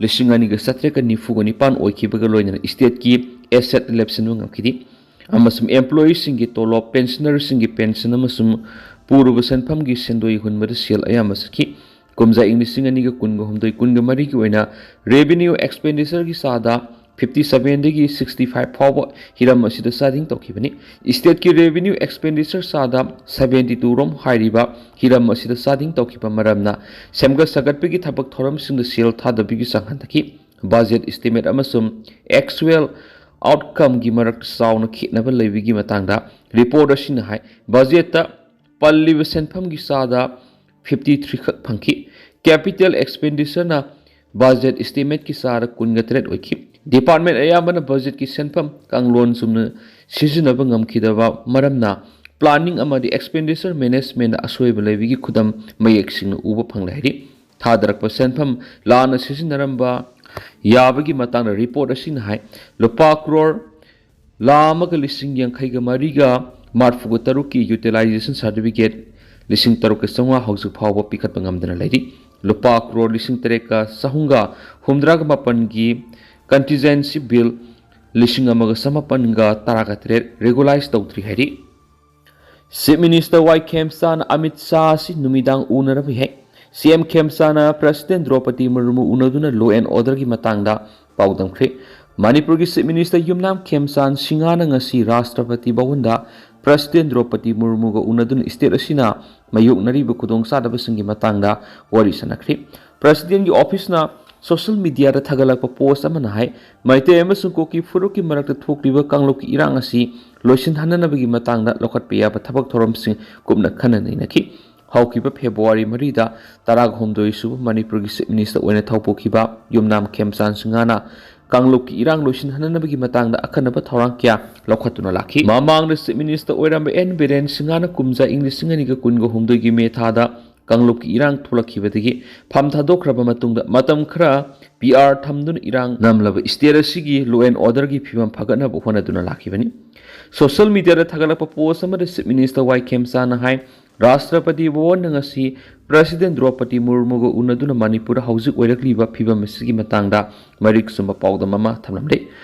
ꯂꯤꯁꯤꯡ ꯑꯅꯤꯒ ꯆꯥꯇ꯭ꯔꯦꯠꯀ ꯅꯤꯐꯨꯒ ꯅꯤꯄꯥꯟ ꯑꯣꯏꯈꯤꯕꯒ ꯂꯣꯏꯅꯅ stateꯀꯤ asset ꯂꯦꯞꯁꯤꯟꯕ ꯉꯝꯈꯤꯗꯦ꯫ ꯑꯃꯁꯨꯡ employeeꯁꯤꯡꯒꯤ ꯇꯣꯂꯣꯞ, pensionerꯁꯤꯡꯒꯤ pension ꯑꯃꯁꯨꯡ ꯄꯨꯔꯨꯕ ꯁꯦꯟꯐꯝꯒꯤ ꯁꯦꯟꯗꯣꯏ ꯍꯨꯟꯕꯗ ꯁꯦꯜ ꯑꯌꯥꯝꯕ ꯆꯠꯈꯤ꯫ ꯀꯨꯝꯖꯥ ꯏꯪ ꯂꯤꯁꯤꯡ ꯑꯅꯤꯒ ꯀꯨꯟꯒ ꯍꯨꯝꯗꯣꯏ ꯀꯨꯟꯒ ꯃꯔꯤꯒꯤ ꯑꯣꯏꯅ revenue expenditureꯒꯤ ꯆꯥꯗ fifty sevenꯗꯒꯤ sixty five ꯐꯥꯎꯕ ꯍꯤꯔꯝ ꯑꯁꯤꯗ ꯆꯥꯗꯤꯡ ꯇꯧꯈꯤꯕꯅꯤ꯫ Stateꯀꯤ revenue expenditure ꯆꯥꯗ seventy two ꯔꯣꯝ ꯍꯥꯏꯔꯤꯕ ꯍꯤꯔꯝ ꯑꯁꯤꯗ ꯆꯥꯗꯤꯡ ꯇꯧꯈꯤꯕ ꯃꯔꯝꯅ ꯁꯦꯝꯒꯠ ꯁꯥꯒꯠꯄꯒꯤ ꯊꯕꯛ ꯊꯧꯔꯝꯁꯤꯡꯗ ꯁꯦꯜ ꯊꯥꯗꯕꯒꯤ ꯆꯥꯡ ꯍꯟꯊꯈꯤ꯫ Budget estimate ꯑꯃꯁꯨꯡ actual ꯑꯥꯎꯠꯀꯝꯒꯤ ꯃꯔꯛꯇ ꯆꯥꯎꯅ ꯈꯦꯠꯅꯕ ꯂꯩꯕꯒꯤ ꯃꯇꯥꯡꯗ ꯔꯤꯄꯣꯔꯠ ꯑꯁꯤꯅ ꯍꯥꯏ꯫ ꯕꯖꯦꯠꯇ ꯄꯜꯂꯤꯕ ꯁꯦꯟꯐꯝꯒꯤ ꯆꯥꯗ ꯐꯤꯐꯇꯤ ꯊ꯭ꯔꯤ ꯈꯛ ꯐꯪꯈꯤ꯫ ꯀꯦꯄꯤꯇꯦꯜ ꯑꯦꯛꯁꯄꯦꯟꯗꯤꯆꯔꯅ ꯕꯖꯦꯠ ꯏꯁꯇꯤꯃꯦꯠꯀꯤ ꯆꯥꯗ ꯀꯨꯟꯒ ꯇꯔꯦꯠ ꯑꯣꯏꯈꯤ꯫ ꯗꯤꯄꯥꯔꯠꯃꯦꯟ ꯑꯌꯥꯝꯕꯅ ꯕꯖꯦꯠꯀꯤ ꯁꯦꯟꯐꯝ ꯀꯥꯡꯂꯣꯟ ꯆꯨꯝꯅ ꯁꯤꯖꯤꯟꯅꯕ ꯉꯝꯈꯤꯗꯕ ꯃꯔꯝꯅ ꯄ꯭ꯂꯥꯅꯤꯡ ꯑꯃꯗꯤ ꯑꯦꯛꯁꯄꯦꯟꯗꯤꯆꯔ ꯃꯦꯅꯦꯖꯃꯦꯟꯗ ꯑꯁꯣꯏꯕ ꯂꯩꯕꯒꯤ ꯈꯨꯗꯝ ꯃꯌꯦꯛ ꯁꯦꯡꯅ ꯎꯕ ꯐꯪꯂꯦ ꯍꯥꯏꯔꯤ꯫ ꯊꯥꯗꯔꯛꯄ ꯁꯦꯟꯐꯝ ꯂꯥꯟꯅ ꯁꯤꯖꯤꯟꯅꯔꯝꯕ ꯌꯥꯕꯒꯤ ꯃꯇꯥꯡꯗ ꯔꯤꯄꯣꯔꯠ ꯑꯁꯤꯅ ꯍꯥꯏ꯫ ꯂꯨꯄꯥ ꯀ꯭ꯔꯣꯔ ꯂꯥꯈ ꯑꯃꯒ ꯂꯤꯁꯤꯡ ꯌꯥꯡꯈꯩꯒ ꯃꯔꯤꯒ ꯃꯔꯐꯨꯒ ꯇꯔꯨꯛꯀꯤ ꯌꯨꯇꯤꯂꯥꯏꯖꯦꯁꯟ ꯁꯥꯔꯇꯤꯐꯤꯀꯦꯠ ꯂꯤꯁꯤꯡ ꯇꯔꯨꯛꯀ ꯆꯥꯝꯃꯉꯥ ꯍꯧꯖꯤꯛ ꯐꯥꯎꯕ ꯄꯤꯈꯠꯄ ꯉꯝꯗꯅ ꯂꯩꯔꯤ꯫ ꯂꯨꯄꯥ ꯀ꯭ꯔꯣꯔ ꯂꯤꯁꯤꯡ ꯇꯔꯦꯠꯀ ꯆꯍꯨꯝꯒ ꯍꯨꯝꯗ꯭ꯔꯥꯒ ꯃꯥꯄꯟꯒꯤ ꯀꯟꯇꯤꯟꯖꯦꯟꯁꯤ ꯕꯤꯜ ꯂꯤꯁꯤꯡ ꯑꯃꯒ ꯆꯃꯥꯄꯟꯒ ꯇꯔꯥꯒ ꯇꯔꯦꯠ ꯔꯤꯒꯨꯂꯥꯏꯖ ꯇꯧꯗ꯭ꯔꯤ ꯍꯥꯏꯔꯤ꯫ ꯆꯤꯐ ꯃꯤꯅꯤꯁꯇꯔ ꯋꯥꯏ ꯈꯦꯝꯆꯥꯟ ꯑꯃꯤꯠ ꯁꯥꯍ ꯑꯁꯤ ꯅꯨꯃꯤꯗꯥꯡ ꯎꯅꯔꯝꯃꯤ ꯍꯥꯏ꯫ ꯁꯤ ꯑꯦꯝ ꯈꯦꯝꯆꯥꯟꯅ ꯄ꯭ꯔꯦꯁꯤꯗꯦꯟ ꯗ꯭ꯔꯧꯄꯗꯤ ꯃꯨꯔꯃꯨ ꯎꯅꯗꯨꯅ ꯂꯣ ꯑꯦꯟ ꯑꯣꯔꯗꯔꯒꯤ ꯃꯇꯥꯡꯗ ꯄꯥꯎꯗꯝꯈ꯭ꯔꯦ꯫ ꯃꯅꯤꯄꯨꯔꯒꯤ ꯆꯤꯐ ꯃꯤꯅꯤꯁꯇꯔ ꯌꯨꯝꯅꯥꯝ ꯈꯦꯝꯆꯥꯟ ꯁꯤꯡꯍꯅ ꯉꯁꯤ ꯔꯥꯁꯇ꯭ꯔꯄꯇꯤ ꯚꯋꯟꯗ ꯄ꯭ꯔꯦꯁꯤꯗꯦꯟ ꯗ꯭ꯔꯧꯄꯗꯤ ꯃꯨꯔꯃꯨꯒ ꯎꯅꯗꯨꯅ ꯁ꯭ꯇꯦꯠ ꯑꯁꯤꯅ ꯃꯥꯌꯣꯛꯅꯔꯤꯕ ꯈꯨꯗꯣꯡꯆꯥꯗꯕꯁꯤꯡꯒꯤ ꯃꯇꯥꯡꯗ ꯋꯥꯔꯤ ꯁꯥꯟꯅꯈ꯭ꯔꯦ꯫ ꯄ꯭ꯔꯦꯁꯤꯗꯦꯟꯒꯤ ꯑꯣꯐꯤꯁꯅ ꯁꯣꯁꯤꯌꯦꯜ ꯃꯤꯗꯤꯌꯥꯗ ꯊꯥꯒꯠꯂꯛꯄ ꯄꯣꯁ ꯑꯃꯅ ꯍꯥꯏ, ꯃꯩꯇꯩ ꯑꯃꯁꯨꯡ ꯀꯨꯀꯤ ꯐꯨꯔꯨꯞꯀꯤ ꯃꯔꯛꯇ ꯊꯣꯛꯂꯤꯕ ꯀꯥꯡꯂꯨꯞꯀꯤ ꯏꯔꯥꯡ ꯑꯁꯤ ꯂꯣꯏꯁꯤꯟꯍꯟꯅꯅꯕꯒꯤ ꯃꯇꯥꯡꯗ ꯂꯧꯈꯠꯄ ꯌꯥꯕ ꯊꯕꯛ ꯊꯧꯔꯝꯁꯤꯡ ꯀꯨꯞꯅ ꯈꯟꯅ ꯅꯩꯅꯈꯤ꯫ ꯍꯧꯈꯤꯕ ꯐꯦꯕ꯭ꯔꯨꯋꯥꯔꯤ ꯃꯔꯤꯗ ꯇꯔꯥꯍꯨꯝꯗꯣꯏ ꯁꯨꯕ ꯃꯅꯤꯄꯨꯔꯒꯤ ꯆꯤꯐ ꯃꯤꯅꯤꯁꯇꯔ ꯑꯣꯏꯅ ꯊꯧꯄꯣꯛꯈꯤꯕ ꯌꯨꯝꯅꯥꯝ ꯈꯦꯝꯆꯥꯟ ꯁꯤꯡꯍꯅ ꯀꯥꯡꯂꯨꯞꯀꯤ ꯏꯔꯥꯡ ꯂꯣꯏꯁꯤꯟꯍꯟꯅꯕꯒꯤ ꯃꯇꯥꯡꯗ ꯑꯈꯟꯅꯕ ꯊꯧꯔꯥꯡ ꯀꯌꯥ ꯂꯧꯈꯠꯇꯨꯅ ꯂꯥꯛꯈꯤ꯫ ꯃꯃꯥꯡꯗ ꯆꯤꯐ ꯃꯤꯅꯤꯁꯇꯔ ꯑꯣꯏꯔꯝꯕ ꯑꯦꯟ ꯕꯤꯔꯦꯟ ꯁꯤꯡꯍꯅ ꯀꯨꯝꯖꯥ ꯏꯪ ꯂꯤꯁꯤꯡ ꯑꯅꯤꯒ ꯀꯨꯟꯒ ꯍꯨꯝꯗꯣꯏꯒꯤ ꯃꯦ ꯊꯥꯗ ꯀꯥꯡꯂꯨꯞꯀꯤ ꯏꯔꯥꯡ ꯊꯣꯛꯂꯛꯈꯤꯕꯗꯒꯤ ꯐꯝ ꯊꯥꯗꯣꯛꯈ꯭ꯔꯕ ꯃꯇꯨꯡꯗ ꯃꯇꯝ ꯈꯔ ꯄꯤ ꯑꯥꯔ ꯊꯝꯗꯨꯅ ꯏꯔꯥꯡ ꯅꯝꯂꯕ ꯁ꯭ꯇꯦꯠ ꯑꯁꯤꯒꯤ ꯂꯣ ꯑꯦꯟ ꯑꯣꯔꯗꯔꯒꯤ ꯐꯤꯕꯝ ꯐꯒꯠꯅꯕ ꯍꯣꯠꯅꯗꯨꯅ ꯂꯥꯛꯈꯤꯕꯅꯤ꯫ ꯁꯣꯁꯤꯌꯦꯜ ꯃꯤꯗꯤꯌꯥꯗ ꯊꯥꯒꯠꯂꯛꯄ ꯄꯣꯁ ꯑꯃꯗ ꯆꯤꯐ ꯃꯤꯅꯤꯁꯇꯔ ꯋꯥꯏ ꯈꯦꯝꯆꯥꯟꯅ ꯍꯥꯏ, ꯔꯥꯁꯇ꯭ꯔꯄꯇꯤ ꯚꯋꯟꯅ ꯉꯁꯤ ꯄ꯭ꯔꯦꯁꯤꯗꯦꯟ ꯗ꯭ꯔꯧꯄꯗꯤ ꯃꯨꯔꯃꯨꯒ ꯎꯅꯗꯨꯅ ꯃꯅꯤꯄꯨꯔꯗ ꯍꯧꯖꯤꯛ ꯑꯣꯏꯔꯛꯂꯤꯕ ꯐꯤꯕꯝ ꯑꯁꯤꯒꯤ ꯃꯇꯥꯡꯗ ꯃꯔꯤꯛ ꯆꯨꯝꯕ ꯄꯥꯎꯗꯝ ꯑꯃ ꯊꯝꯂꯝꯂꯦ꯫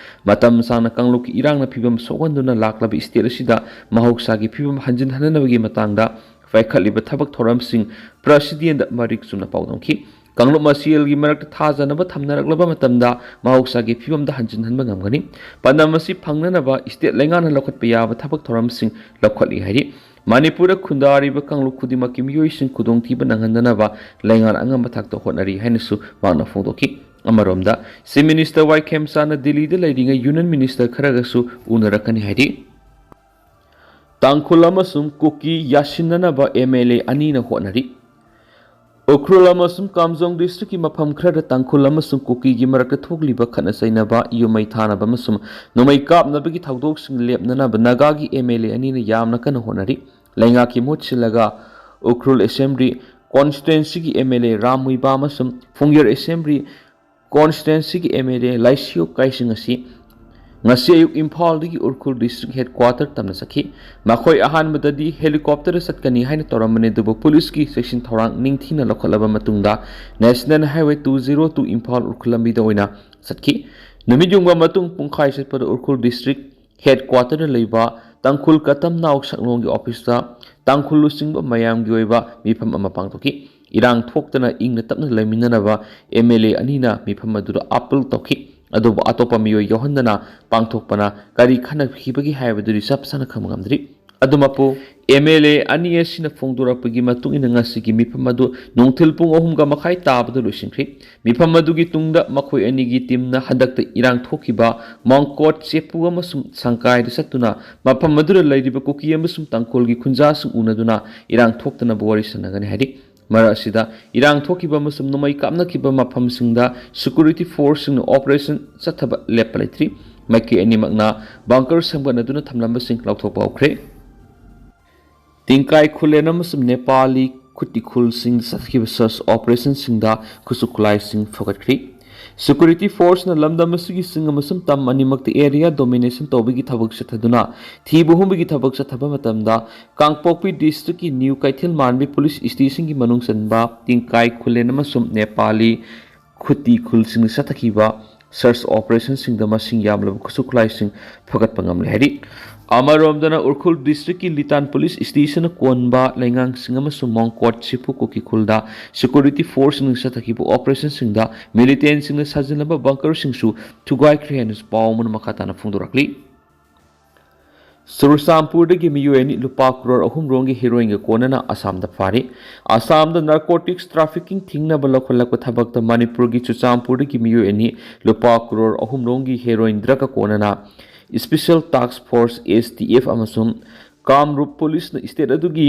ꯃꯇꯝ ꯁꯥꯡꯅ ꯀꯥꯡꯂꯨꯞꯀꯤ ꯏꯔꯥꯡꯅ ꯐꯤꯕꯝ ꯁꯣꯛꯍꯟꯗꯨꯅ ꯂꯥꯛꯂꯕ ꯁ꯭ꯇꯦꯠ ꯑꯁꯤꯗ ꯃꯍꯧꯁꯥꯒꯤ ꯐꯤꯕꯝ ꯍꯟꯖꯤꯟꯍꯟꯅꯕꯒꯤ ꯃꯇꯥꯡꯗ ꯄꯥꯏꯈꯠꯂꯤꯕ ꯊꯕꯛ ꯊꯧꯔꯝꯁꯤꯡ ꯄ꯭ꯔꯦꯁꯤꯗꯦꯟꯗ ꯃꯔꯤꯛ ꯆꯨꯝꯅ ꯄꯥꯎꯗꯝꯈꯤ꯫ ꯀꯥꯡꯂꯨꯞ ꯃꯁꯦꯜꯒꯤ ꯃꯔꯛꯇ ꯊꯥꯖꯅꯕ ꯊꯝꯅꯔꯛꯂꯕ ꯃꯇꯝꯗ ꯃꯍꯧꯁꯥꯒꯤ ꯐꯤꯕꯝꯗ ꯍꯟꯖꯤꯟꯍꯟꯕ ꯉꯝꯒꯅꯤ꯫ ꯄꯥꯟꯗꯝ ꯑꯁꯤ ꯐꯪꯅꯅꯕ ꯁ꯭ꯇꯦꯠ ꯂꯩꯉꯥꯛꯅ ꯂꯧꯈꯠꯄ ꯌꯥꯕ ꯊꯕꯛ ꯊꯧꯔꯝꯁꯤꯡ ꯂꯧꯈꯠꯂꯤ ꯍꯥꯏꯔꯤ꯫ ꯃꯅꯤꯄꯨꯔꯗ ꯈꯨꯟꯗꯥꯔꯤꯕ ꯀꯥꯡꯂꯨꯞ ꯈꯨꯗꯤꯡꯃꯛꯀꯤ ꯃꯤꯑꯣꯏꯁꯤꯡ ꯈꯨꯗꯣꯡꯊꯤꯕ ꯅꯪꯍꯟꯗꯅꯕ ꯂꯩꯉꯥꯛꯅ ꯑꯉꯝꯕ ꯊꯥꯛꯇ ꯍꯣꯠꯅꯔꯤ ꯍꯥꯏꯅꯁꯨ ꯃꯍꯥꯛꯅ ꯐꯣꯡꯗꯣꯛꯈꯤ꯫ ꯑꯃꯔꯣꯝꯗ, Chief Minister ꯋꯥꯏ ꯈꯦꯝꯆꯥꯟꯅ ꯗꯤꯜꯂꯤꯗ ꯂꯩꯔꯤꯉꯩ Union Minister ꯈꯔꯒꯁꯨ ꯎꯅꯔꯛꯀꯅꯤ ꯍꯥꯏꯔꯤ꯫ ꯇꯥꯡꯈꯨꯜ ꯑꯃꯁꯨꯡ ꯀꯨꯀꯤ ꯌꯥꯁꯤꯟꯅꯅꯕ M L A ꯑꯅꯤꯅ ꯍꯣꯠꯅꯔꯤ꯫ ꯎꯈ꯭ꯔꯨꯜ ꯑꯃꯁꯨꯡ ꯀꯥꯝꯖꯣꯡ district ꯀꯤ ꯃꯐꯝ ꯈꯔꯗ ꯇꯥꯡꯈꯨꯜ ꯑꯃꯁꯨꯡ ꯀꯨꯀꯤꯒꯤ ꯃꯔꯛꯇ ꯊꯣꯛꯂꯤꯕ ꯈꯠꯅ ꯆꯩꯅꯕ, ꯌꯨꯝꯃꯩ ꯊꯥꯅꯕ ꯑꯃꯁꯨꯡ ꯅꯣꯡꯃꯩ ꯀꯥꯞꯅꯕꯒꯤ ꯊꯧꯗꯣꯛꯁꯤꯡ ꯂꯦꯞꯅꯅꯕ ꯅꯥꯒꯥꯒꯤ M L A ꯑꯅꯤꯅ ꯌꯥꯝꯅ ꯀꯟꯅ ꯍꯣꯠꯅꯔꯤ꯫ ꯂꯩꯉꯥꯛꯀꯤ ꯃꯍꯨꯠ ꯁꯤꯜꯂꯒ ꯎꯈ꯭ꯔꯨꯜ Assembly constituency ꯒꯤ M L A ꯔꯥꯝ ꯃꯨꯏꯕꯥꯝ ꯑꯃꯁꯨꯡ ꯐꯨꯡꯌꯔ Assembly constituency ꯒꯤ M L A ꯂꯥꯏꯁꯤꯌꯣ ꯀꯥꯏꯁꯤꯡ ꯑꯁꯤ ꯉꯁꯤ ꯑꯌꯨꯛ ꯏꯝꯐꯥꯜꯗꯒꯤ ꯎꯈ꯭ꯔꯨꯜ district headquarter ꯇꯝꯅ ꯆꯠꯈꯤ꯫ ꯃꯈꯣꯏ ꯑꯍꯥꯟꯕꯗꯗꯤ helicopter ꯗ ꯆꯠꯀꯅꯤ ꯍꯥꯏꯅ ꯇꯧꯔꯝꯕꯅꯤ, ꯑꯗꯨꯕꯨ ꯄꯨꯂꯤꯁꯀꯤ ꯆꯦꯛꯁꯤꯟ ꯊꯧꯔꯥꯡ ꯅꯤꯡꯊꯤꯅ ꯂꯧꯈꯠꯂꯕ ꯃꯇꯨꯡꯗ National Highway two zero two Imphal Ukhrul ꯂꯝꯕꯤꯗ ꯑꯣꯏꯅ ꯆꯠꯈꯤ꯫ ꯅꯨꯃꯤꯠ ꯌꯨꯡꯕ ꯃꯇꯨꯡ ꯄꯨꯡꯈꯥꯏ ꯆꯠꯄꯗ ꯎꯈ꯭ꯔꯨꯜ district headquarter ꯗ ꯂꯩꯕ ꯇꯥꯡꯈꯨꯜ ꯀꯇꯝꯅꯥꯎ ꯁꯛꯂꯣꯡꯒꯤ office ꯇ ꯇꯥꯡꯈꯨꯜ ꯂꯨꯆꯤꯡꯕ ꯃꯌꯥꯝꯒꯤ ꯑꯣꯏꯕ ꯃꯤꯐꯝ ꯑꯃ ꯄꯥꯡꯊꯣꯛꯈꯤ꯫ ꯏꯔꯥꯡ ꯊꯣꯛꯇꯅ ꯏꯪꯅ ꯇꯞꯅ ꯂꯩꯃꯤꯟꯅꯅꯕ M L A ꯑꯅꯤꯅ ꯃꯤꯐꯝ ꯑꯗꯨꯗ appeal ꯇꯧꯈꯤ꯫ ꯑꯗꯨꯕꯨ ꯑꯇꯣꯞꯄ ꯃꯤꯑꯣꯏ ꯌꯥꯎꯍꯟꯗꯅ ꯄꯥꯡꯊꯣꯛꯄꯅ ꯀꯔꯤ ꯈꯟꯅꯈꯤꯕꯒꯦ ꯍꯥꯏꯕꯗꯨꯗꯤ ꯆꯞ ꯆꯥꯅ ꯈꯪꯕ ꯉꯝꯗ꯭ꯔꯤ꯫ ꯑꯗꯨꯃꯛꯄꯨ, M L A ꯑꯅꯤ ꯑꯁꯤꯅ ꯐꯣꯡꯗꯣꯔꯛꯄꯒꯤ ꯃꯇꯨꯡ ꯏꯟꯅ ꯉꯁꯤꯒꯤ ꯃꯤꯐꯝ ꯑꯗꯨ ꯅꯨꯡꯊꯤꯜ ꯄꯨꯡ ꯑꯍꯨꯝꯒ ꯃꯈꯥꯏ ꯇꯥꯕꯗ ꯂꯣꯏꯁꯤꯟꯈ꯭ꯔꯤ꯫ ꯃꯤꯐꯝ ꯑꯗꯨꯒꯤ ꯇꯨꯡꯗ ꯃꯈꯣꯏ ꯑꯅꯤꯒꯤ team ꯅ ꯍꯟꯗꯛꯇ ꯏꯔꯥꯡ ꯊꯣꯛꯈꯤꯕ ꯃꯣꯡꯀꯣꯠ, ꯆꯦꯄꯨ ꯑꯃꯁꯨꯡ ꯁꯪꯀꯥꯏꯗ ꯆꯠꯇꯨꯅ ꯃꯐꯝ ꯑꯗꯨꯗ ꯂꯩꯔꯤꯕ ꯀꯨꯀꯤ ꯑꯃꯁꯨꯡ ꯇꯥꯡꯈꯨꯜꯒꯤ ꯈꯨꯟꯖꯥꯁꯤꯡ ꯎꯅꯗꯨꯅ ꯏꯔꯥꯡ ꯊꯣꯛꯇꯅꯕ ꯋꯥꯔꯤ ꯁꯥꯟꯅꯒꯅꯤ ꯍꯥꯏꯔꯤ꯫ ꯃꯔꯛ ꯑꯁꯤꯗ, ꯏꯔꯥꯡ ꯊꯣꯛꯈꯤꯕ ꯑꯃꯁꯨꯡ ꯅꯣꯡꯃꯩ ꯀꯥꯞꯅꯈꯤꯕ ꯃꯐꯝꯁꯤꯡꯗ security force ꯁꯤꯡꯅ operation ꯆꯠꯊꯕ ꯂꯦꯞꯄ ꯂꯩꯇ꯭ꯔꯤ꯫ ꯃꯥꯏꯀꯩ ꯑꯅꯤꯃꯛꯅ bunker ꯁꯦꯝꯒꯠꯅꯗꯨꯅ ꯊꯝꯂꯝꯕꯁꯤꯡ ꯂꯧꯊꯣꯛꯄ ꯍꯧꯈ꯭ꯔꯦ꯫ ꯇꯤꯡꯀꯥꯏ ꯈꯨꯂꯦꯟ ꯑꯃꯁꯨꯡ ꯅꯦꯄꯥꯂꯤ ꯈꯨꯠꯇꯤ ꯈꯨꯜꯁꯤꯡ ꯆꯠꯊꯈꯤꯕ search operation ꯁꯤꯡꯗ ꯈꯨꯠꯁꯨ ꯈꯨꯠꯂꯥꯏꯁꯤꯡ ꯐꯒꯠꯈ꯭ꯔꯤ꯫ Security force ꯅ ꯂꯝꯗꯝ ꯑꯁꯤꯒꯤ ꯆꯤꯡ ꯑꯃꯁꯨꯡ ꯇꯝ ꯑꯅꯤꯃꯛꯇ area domination ꯇꯧꯕꯒꯤ ꯊꯕꯛ ꯆꯠꯊꯗꯨꯅ ꯊꯤꯕ ꯍꯨꯝꯕꯒꯤ ꯊꯕꯛ ꯆꯠꯊꯕ ꯃꯇꯝꯗ, ꯀꯥꯡꯄꯣꯛꯄꯤ district ꯀꯤ ꯅ꯭ꯌꯨ ꯀꯩꯊꯦꯜ ꯃꯥꯟꯕꯤ police station ꯒꯤ ꯃꯅꯨꯡ ꯆꯟꯕ ꯇꯤꯡꯀꯥꯏ ꯈꯨꯂꯦꯟ ꯑꯃꯁꯨꯡ ꯅꯦꯄꯥꯂꯤ ꯈꯨꯠꯇꯤ ꯈꯨꯜꯁꯤꯡꯅ ꯆꯠꯊꯈꯤꯕ search operation ꯁꯤꯡꯗ ꯃꯁꯤꯡ ꯌꯥꯝꯂꯕ ꯈꯨꯠꯁꯨ ꯈꯨꯠꯂꯥꯏꯁꯤꯡ ꯐꯒꯠꯄ ꯉꯝꯂꯦ ꯍꯥꯏꯔꯤ꯫ ꯑꯃꯔꯣꯝꯗꯅ, ꯎꯈ꯭ꯔꯨꯜ district ꯀꯤ ꯂꯤꯇꯥꯟ police station ꯅ ꯀꯣꯟꯕ ꯂꯩꯉꯥꯡꯁꯤꯡ ꯑꯃꯁꯨꯡ ꯃꯣꯡꯀꯣꯠ ꯁꯤꯐꯨ ꯀꯨꯀꯤ ꯈꯨꯜꯗ security force ꯁꯤꯡꯅ ꯆꯠꯊꯈꯤꯕ operation ꯁꯤꯡꯗ militant ꯁꯤꯡꯅ ꯁꯥꯖꯤꯜꯂꯕ bunker ꯁꯤꯡꯁꯨ ꯊꯨꯒꯥꯏꯈ꯭ꯔꯦ ꯍꯥꯏꯅꯁꯨ ꯄꯥꯎ ꯑꯃꯅ ꯃꯈꯥ ꯇꯥꯅ ꯐꯣꯡꯗꯣꯔꯛꯂꯤ꯫ ꯆꯨꯔꯆꯥꯟꯄꯨꯔꯗꯒꯤ ꯃꯤꯑꯣꯏ ꯑꯅꯤ ꯂꯨꯄꯥ ꯀ꯭ꯔꯣꯔ ꯑꯍꯨꯝ ꯔꯣꯝꯒꯤ ꯍꯦꯔꯣꯏꯟꯒ ꯀꯣꯟꯅꯅ ꯑꯁꯥꯝꯗ ꯐꯥꯔꯤ꯫ ꯑꯁꯥꯝꯗ ꯅꯥꯔꯀꯣꯇꯤꯛꯁ ꯇ꯭ꯔꯥꯐꯤꯀꯤꯡ ꯊꯤꯡꯅꯕ ꯂꯧꯈꯠꯂꯛꯄ ꯊꯕꯛꯇ ꯃꯅꯤꯄꯨꯔꯒꯤ ꯆꯨꯔꯆꯥꯟꯄꯨꯔꯗꯒꯤ ꯃꯤꯑꯣꯏ ꯑꯅꯤ ꯂꯨꯄꯥ ꯀ꯭ꯔꯣꯔ ꯑꯍꯨꯝ ꯔꯣꯝꯒꯤ ꯍꯦꯔꯣꯏꯟ ꯗ꯭ꯔꯒ ꯀꯣꯟꯅꯅ ꯏꯁꯄꯤꯁꯦꯜ ꯇꯥꯛꯁ ꯐꯣꯔꯁ, ꯑꯦꯁ ꯇꯤ ꯑꯦꯐ, ꯑꯃꯁꯨꯡ ꯀꯥꯝꯔꯨꯞ ꯄꯨꯂꯤꯁꯅ ꯁ꯭ꯇꯦꯠ ꯑꯗꯨꯒꯤ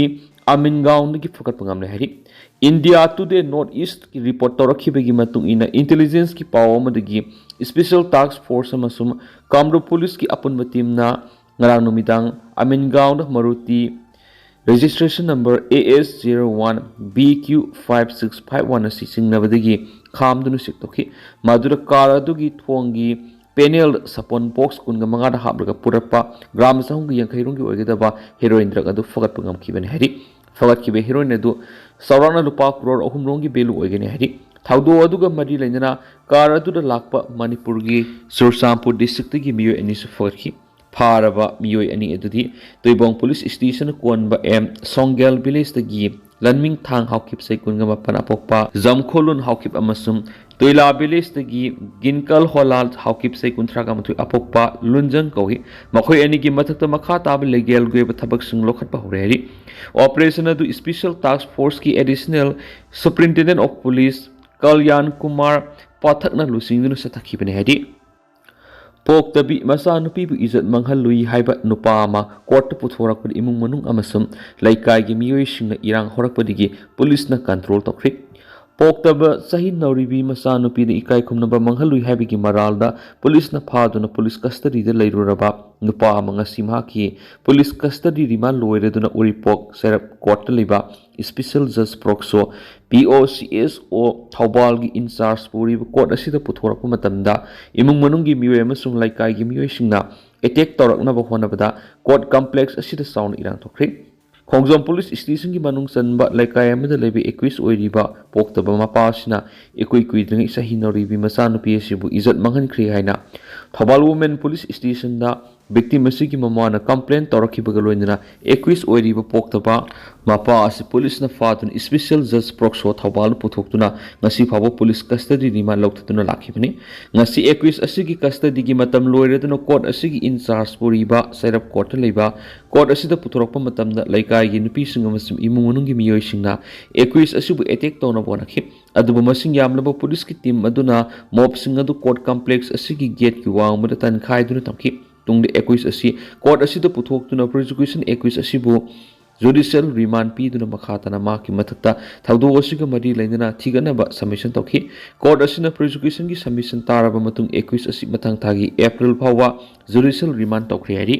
ꯑꯃꯤꯟꯒꯥꯎꯟꯗꯒꯤ ꯐꯒꯠꯄ ꯉꯝꯂꯦ ꯍꯥꯏꯔꯤ꯫ ꯏꯟꯗꯤꯌꯥ ꯇꯨꯗꯦ ꯅꯣꯔꯠ ꯏꯁꯀꯤ ꯔꯤꯄꯣꯔꯠ ꯇꯧꯔꯛꯈꯤꯕꯒꯤ ꯃꯇꯨꯡ ꯏꯟꯅ, ꯏꯟꯇꯦꯂꯤꯖꯦꯟꯁꯀꯤ ꯄꯥꯎ ꯑꯃꯗꯒꯤ ꯏꯁꯄꯤꯁꯦꯜ ꯇꯥꯛꯁ ꯐꯣꯔꯁ ꯑꯃꯁꯨꯡ ꯀꯥꯝꯔꯨꯞ ꯄꯨꯂꯤꯁꯀꯤ ꯑꯄꯨꯟꯕ ꯇꯤꯝꯅ ꯉꯔꯥꯡ ꯅꯨꯃꯤꯗꯥꯡ ꯑꯃꯤꯟꯒꯥꯎꯟꯗ Maruti registration number A S zero one B Q five six five one ꯑꯁꯤ ꯆꯤꯡꯅꯕꯗꯒꯤ ꯈꯥꯝꯗꯨꯅ ꯁꯤꯛꯇꯣꯛꯈꯤ꯫ ꯃꯗꯨꯗ ꯀꯥꯔ ꯑꯗꯨꯒꯤ ꯊꯣꯡꯒꯤ ꯄꯦꯅꯦꯜ ꯁꯄꯣꯟ ꯕꯣꯛꯁ ꯀꯨꯟꯒ ꯃꯉꯥꯗ ꯍꯥꯞꯂꯒ ꯄꯨꯔꯛꯄ ꯒ꯭ꯔꯥꯝ ꯆꯍꯨꯝꯒ ꯌꯥꯡꯈꯩ ꯔꯣꯝꯒꯤ ꯑꯣꯏꯒꯗꯕ ꯍꯦꯔꯣꯏꯟ ꯗ꯭ꯔꯒ ꯑꯗꯨ ꯐꯒꯠꯄ ꯉꯝꯈꯤꯕꯅꯤ ꯍꯥꯏꯔꯤ꯫ ꯐꯒꯠꯈꯤꯕ ꯍꯦꯔꯣꯏꯟ ꯑꯗꯨ ꯆꯥꯎꯔꯥꯛꯅ ꯂꯨꯄꯥ ꯀ꯭ꯔꯣꯔ ꯑꯍꯨꯝ ꯔꯣꯝꯒꯤ ꯚꯦꯂꯨ ꯑꯣꯏꯒꯅꯤ ꯍꯥꯏꯔꯤ꯫ ꯊꯧꯗꯣꯛ ꯑꯗꯨꯒ ꯃꯔꯤ ꯂꯩꯅꯅ ꯀꯥꯔ ꯑꯗꯨꯗ ꯂꯥꯛꯄ ꯃꯅꯤꯄꯨꯔꯒꯤ ꯆꯨꯔꯆꯥꯟꯄꯨꯔ ꯗꯤꯁꯇ꯭ꯔꯤꯛꯇꯒꯤ ꯃꯤꯑꯣꯏ ꯑꯅꯤꯁꯨ ꯐꯒꯠꯈꯤ꯫ ꯐꯥꯔꯕ ꯃꯤꯑꯣꯏ ꯑꯅꯤ ꯑꯗꯨꯗꯤ ꯇꯨꯏꯕꯣꯡ ꯄꯨꯂꯤꯁ ꯁ꯭ꯇꯦꯁꯟ ꯀꯣꯟꯕ ꯑꯦꯝ ꯁꯣꯡꯒꯦꯜ ꯚꯤꯂꯦꯖꯇꯒꯤ ꯂꯟꯃꯤꯡꯊꯥꯡ ꯍꯥꯎꯈꯤꯞ ꯆꯍꯤ ꯀꯨꯟꯒ ꯃꯥꯄꯟ ꯑꯄꯣꯛꯄ ꯖꯝꯈꯣꯂꯨꯟ ꯍꯥꯎꯈꯤꯞ ꯑꯃꯁꯨꯡ ꯇꯣꯏꯂꯥ ꯚꯤꯂꯦꯖꯇꯒꯤ ꯒꯤꯟꯀꯜ ꯍꯣꯂꯥꯜ ꯍꯥꯎꯈꯤꯞ ꯆꯍꯤ ꯀꯨꯟꯊ꯭ꯔꯥꯒ ꯃꯥꯊꯣꯏ ꯑꯄꯣꯛꯄ ꯂꯨꯟꯖꯪ ꯀꯧꯏ꯫ ꯃꯈꯣꯏ ꯑꯅꯤꯒꯤ ꯃꯊꯛꯇ ꯃꯈꯥ ꯇꯥꯕ ꯂꯤꯒꯦꯜꯒꯤ ꯑꯣꯏꯕ ꯊꯕꯛꯁꯤꯡ ꯂꯧꯈꯠꯄ ꯍꯧꯔꯦ ꯍꯥꯏꯔꯤ꯫ ꯑꯣꯄꯔꯦꯁꯟ ꯑꯗꯨ ꯏꯁꯄꯤꯁꯦꯜ ꯇꯥꯛꯁ ꯐꯣꯔꯁꯀꯤ additional superintendent of police Kalyan Kumar ꯄꯥꯊꯛꯅ ꯂꯨꯆꯤꯡꯗꯨꯅ ꯆꯠꯊꯈꯤꯕꯅꯤ ꯍꯥꯏꯔꯤ꯫ ꯄꯣꯛꯇꯕꯤ ꯃꯆꯥꯅꯨꯄꯤꯕꯨ ꯏꯖꯠ ꯃꯥꯡꯍꯜꯂꯨꯏ ꯍꯥꯏꯕ ꯅꯨꯄꯥ ꯑꯃ ꯀꯣꯔꯠꯇ ꯄꯨꯊꯣꯔꯛꯄꯗ ꯏꯃꯨꯡ ꯃꯅꯨꯡ ꯑꯃꯁꯨꯡ ꯂꯩꯀꯥꯏꯒꯤ ꯃꯤꯑꯣꯏꯁꯤꯡꯅ ꯏꯔꯥꯡ ꯍꯧꯔꯛꯄꯗꯒꯤ ꯄꯨꯂꯤꯁꯅ ꯀꯟꯇ꯭ꯔꯣꯜ ꯇꯧꯈ꯭ꯔꯦ꯫ ꯄꯣꯛꯇꯕ ꯆꯍꯤ ꯅꯧꯔꯤꯕꯤ ꯃꯆꯥꯅꯨꯄꯤꯗ ꯏꯀꯥꯏ ꯈꯨꯝꯅꯕ ꯃꯥꯡꯍꯜꯂꯨꯏ ꯍꯥꯏꯕꯒꯤ ꯃꯔꯥꯜꯗ ꯄꯨꯂꯤꯁꯅ ꯐꯥꯗꯨꯅ ꯄꯨꯂꯤꯁ ꯀꯁꯇꯗꯤꯗ ꯂꯩꯔꯨꯔꯕ ꯅꯨꯄꯥ ꯑꯃ ꯉꯁꯤ ꯃꯍꯥꯛꯀꯤ ꯄꯨꯂꯤꯁ ꯀꯁꯇꯗꯤ ꯔꯤꯃꯥꯟ ꯂꯣꯏꯔꯗꯨꯅ ꯎꯔꯤꯄꯣꯛ ꯆꯩꯔꯞ ꯀꯣꯔꯠꯇ ꯂꯩꯕ ꯏꯁꯄꯤꯁꯦꯜ ꯖꯖ POCSO, P O C S O, ꯊꯧꯕꯥꯜꯒꯤ ꯏꯟꯆꯥꯔꯖ ꯄꯨꯔꯤꯕ ꯀꯣꯔꯠ ꯑꯁꯤꯗ ꯄꯨꯊꯣꯔꯛꯄ ꯃꯇꯝꯗ ꯏꯃꯨꯡ ꯃꯅꯨꯡꯒꯤ ꯃꯤꯑꯣꯏ ꯑꯃꯁꯨꯡ ꯂꯩꯀꯥꯏꯒꯤ ꯃꯤꯑꯣꯏꯁꯤꯡꯅ ꯑꯦꯇꯦꯛ ꯇꯧꯔꯛꯅꯕ ꯍꯣꯠꯅꯕꯗ ꯀꯣꯔꯠ ꯀꯝꯄ꯭ꯂꯦꯛꯁ ꯑꯁꯤꯗ ꯆꯥꯎꯅ ꯏꯔꯥꯡ ꯊꯣꯛꯈ꯭ꯔꯦ꯫ ꯈꯣꯡꯖꯣꯝ ꯄꯨꯂꯤꯁ ꯁ꯭ꯇꯦꯁꯟꯒꯤ ꯃꯅꯨꯡ ꯆꯟꯕ ꯂꯩꯀꯥꯏ ꯑꯃꯗ ꯂꯩꯕ ꯑꯦꯀ꯭ꯌꯨꯁ ꯑꯣꯏꯔꯤꯕ ꯄꯣꯛꯇꯕ ꯃꯄꯥ ꯑꯁꯤꯅ ꯏꯀꯨꯏ ꯀꯨꯏꯗ꯭ꯔꯤꯉꯩ ꯆꯍꯤ ꯅꯧꯔꯤꯕꯤ ꯃꯆꯥꯅꯨꯄꯤ ꯑꯁꯤꯕꯨ ꯏꯖꯠ ꯃꯥꯡꯍꯟꯈ꯭ꯔꯦ ꯍꯥꯏꯅ ꯊꯧꯕꯥꯜ ꯋꯨꯃꯦꯟ ꯄꯨꯂꯤꯁ ꯁ꯭ꯇꯦꯁꯟꯗ Victim ꯑꯁꯤꯒꯤ ꯃꯃꯥꯅ complain ꯇꯧꯔꯛꯈꯤꯕꯒ ꯂꯣꯏꯅꯅ accused ꯑꯣꯏꯔꯤꯕ ꯄꯣꯛꯇꯕ ꯃꯄꯥ ꯑꯁꯤ ꯄꯨꯂꯤꯁꯅ ꯐꯥꯗꯨꯅ special judge ꯄꯣꯛꯁꯣ ꯊꯧꯕꯥꯜꯗ ꯄꯨꯊꯣꯛꯇꯨꯅ ꯉꯁꯤ ꯐꯥꯎꯕ police custody remand ꯂꯧꯊꯗꯨꯅ ꯂꯥꯛꯈꯤꯕꯅꯤ꯫ ꯉꯁꯤ accused ꯑꯁꯤꯒꯤ custody ꯒꯤ ꯃꯇꯝ ꯂꯣꯏꯔꯗꯨꯅ court ꯑꯁꯤꯒꯤ in charge ꯄꯨꯔꯤꯕ ꯁꯩꯔꯞ court ꯇ ꯂꯩꯕ court ꯑꯁꯤꯗ ꯄꯨꯊꯣꯔꯛꯄ ꯃꯇꯝꯗ ꯂꯩꯀꯥꯏꯒꯤ ꯅꯨꯄꯤꯁꯤꯡ ꯑꯃꯁꯨꯡ ꯏꯃꯨꯡ ꯃꯅꯨꯡꯒꯤ ꯃꯤꯑꯣꯏꯁꯤꯡꯅ accused ꯑꯁꯤꯕꯨ attack ꯇꯧꯅꯕ ꯍꯣꯠꯅꯈꯤ꯫ ꯑꯗꯨꯕꯨ ꯃꯁꯤꯡ ꯌꯥꯝꯂꯕ ꯄꯨꯂꯤꯁꯀꯤ team ꯑꯗꯨꯅ mob ꯁꯤꯡ ꯑꯗꯨ court complex ꯑꯁꯤꯒꯤ gate ꯀꯤ ꯋꯥꯡꯃꯗ ꯇꯟꯈꯥꯏꯗꯨꯅ ꯊꯝꯈꯤ꯫ ꯇꯨꯡꯗ accused ꯑꯁꯤ court ꯑꯁꯤꯗ ꯄꯨꯊꯣꯛꯇꯨꯅ prosecution accused ꯑꯁꯤꯕꯨ judicial remand ꯄꯤꯗꯨꯅ ꯃꯈꯥ ꯇꯥꯅ ꯃꯍꯥꯛꯀꯤ ꯃꯊꯛꯇ ꯊꯧꯗꯣꯛ ꯑꯁꯤꯒ ꯃꯔꯤ ꯂꯩꯅꯅ ꯊꯤꯒꯠꯅꯕ submission ꯇꯧꯈꯤ꯫ Court ꯑꯁꯤꯅ prosecution ꯒꯤ submission ꯇꯥꯔꯕ ꯃꯇꯨꯡ accused ꯑꯁꯤ ꯃꯊꯪ ꯊꯥꯒꯤ April ꯐꯥꯎꯕ judicial remand ꯇꯧꯈ꯭ꯔꯦ ꯍꯥꯏꯔꯤ꯫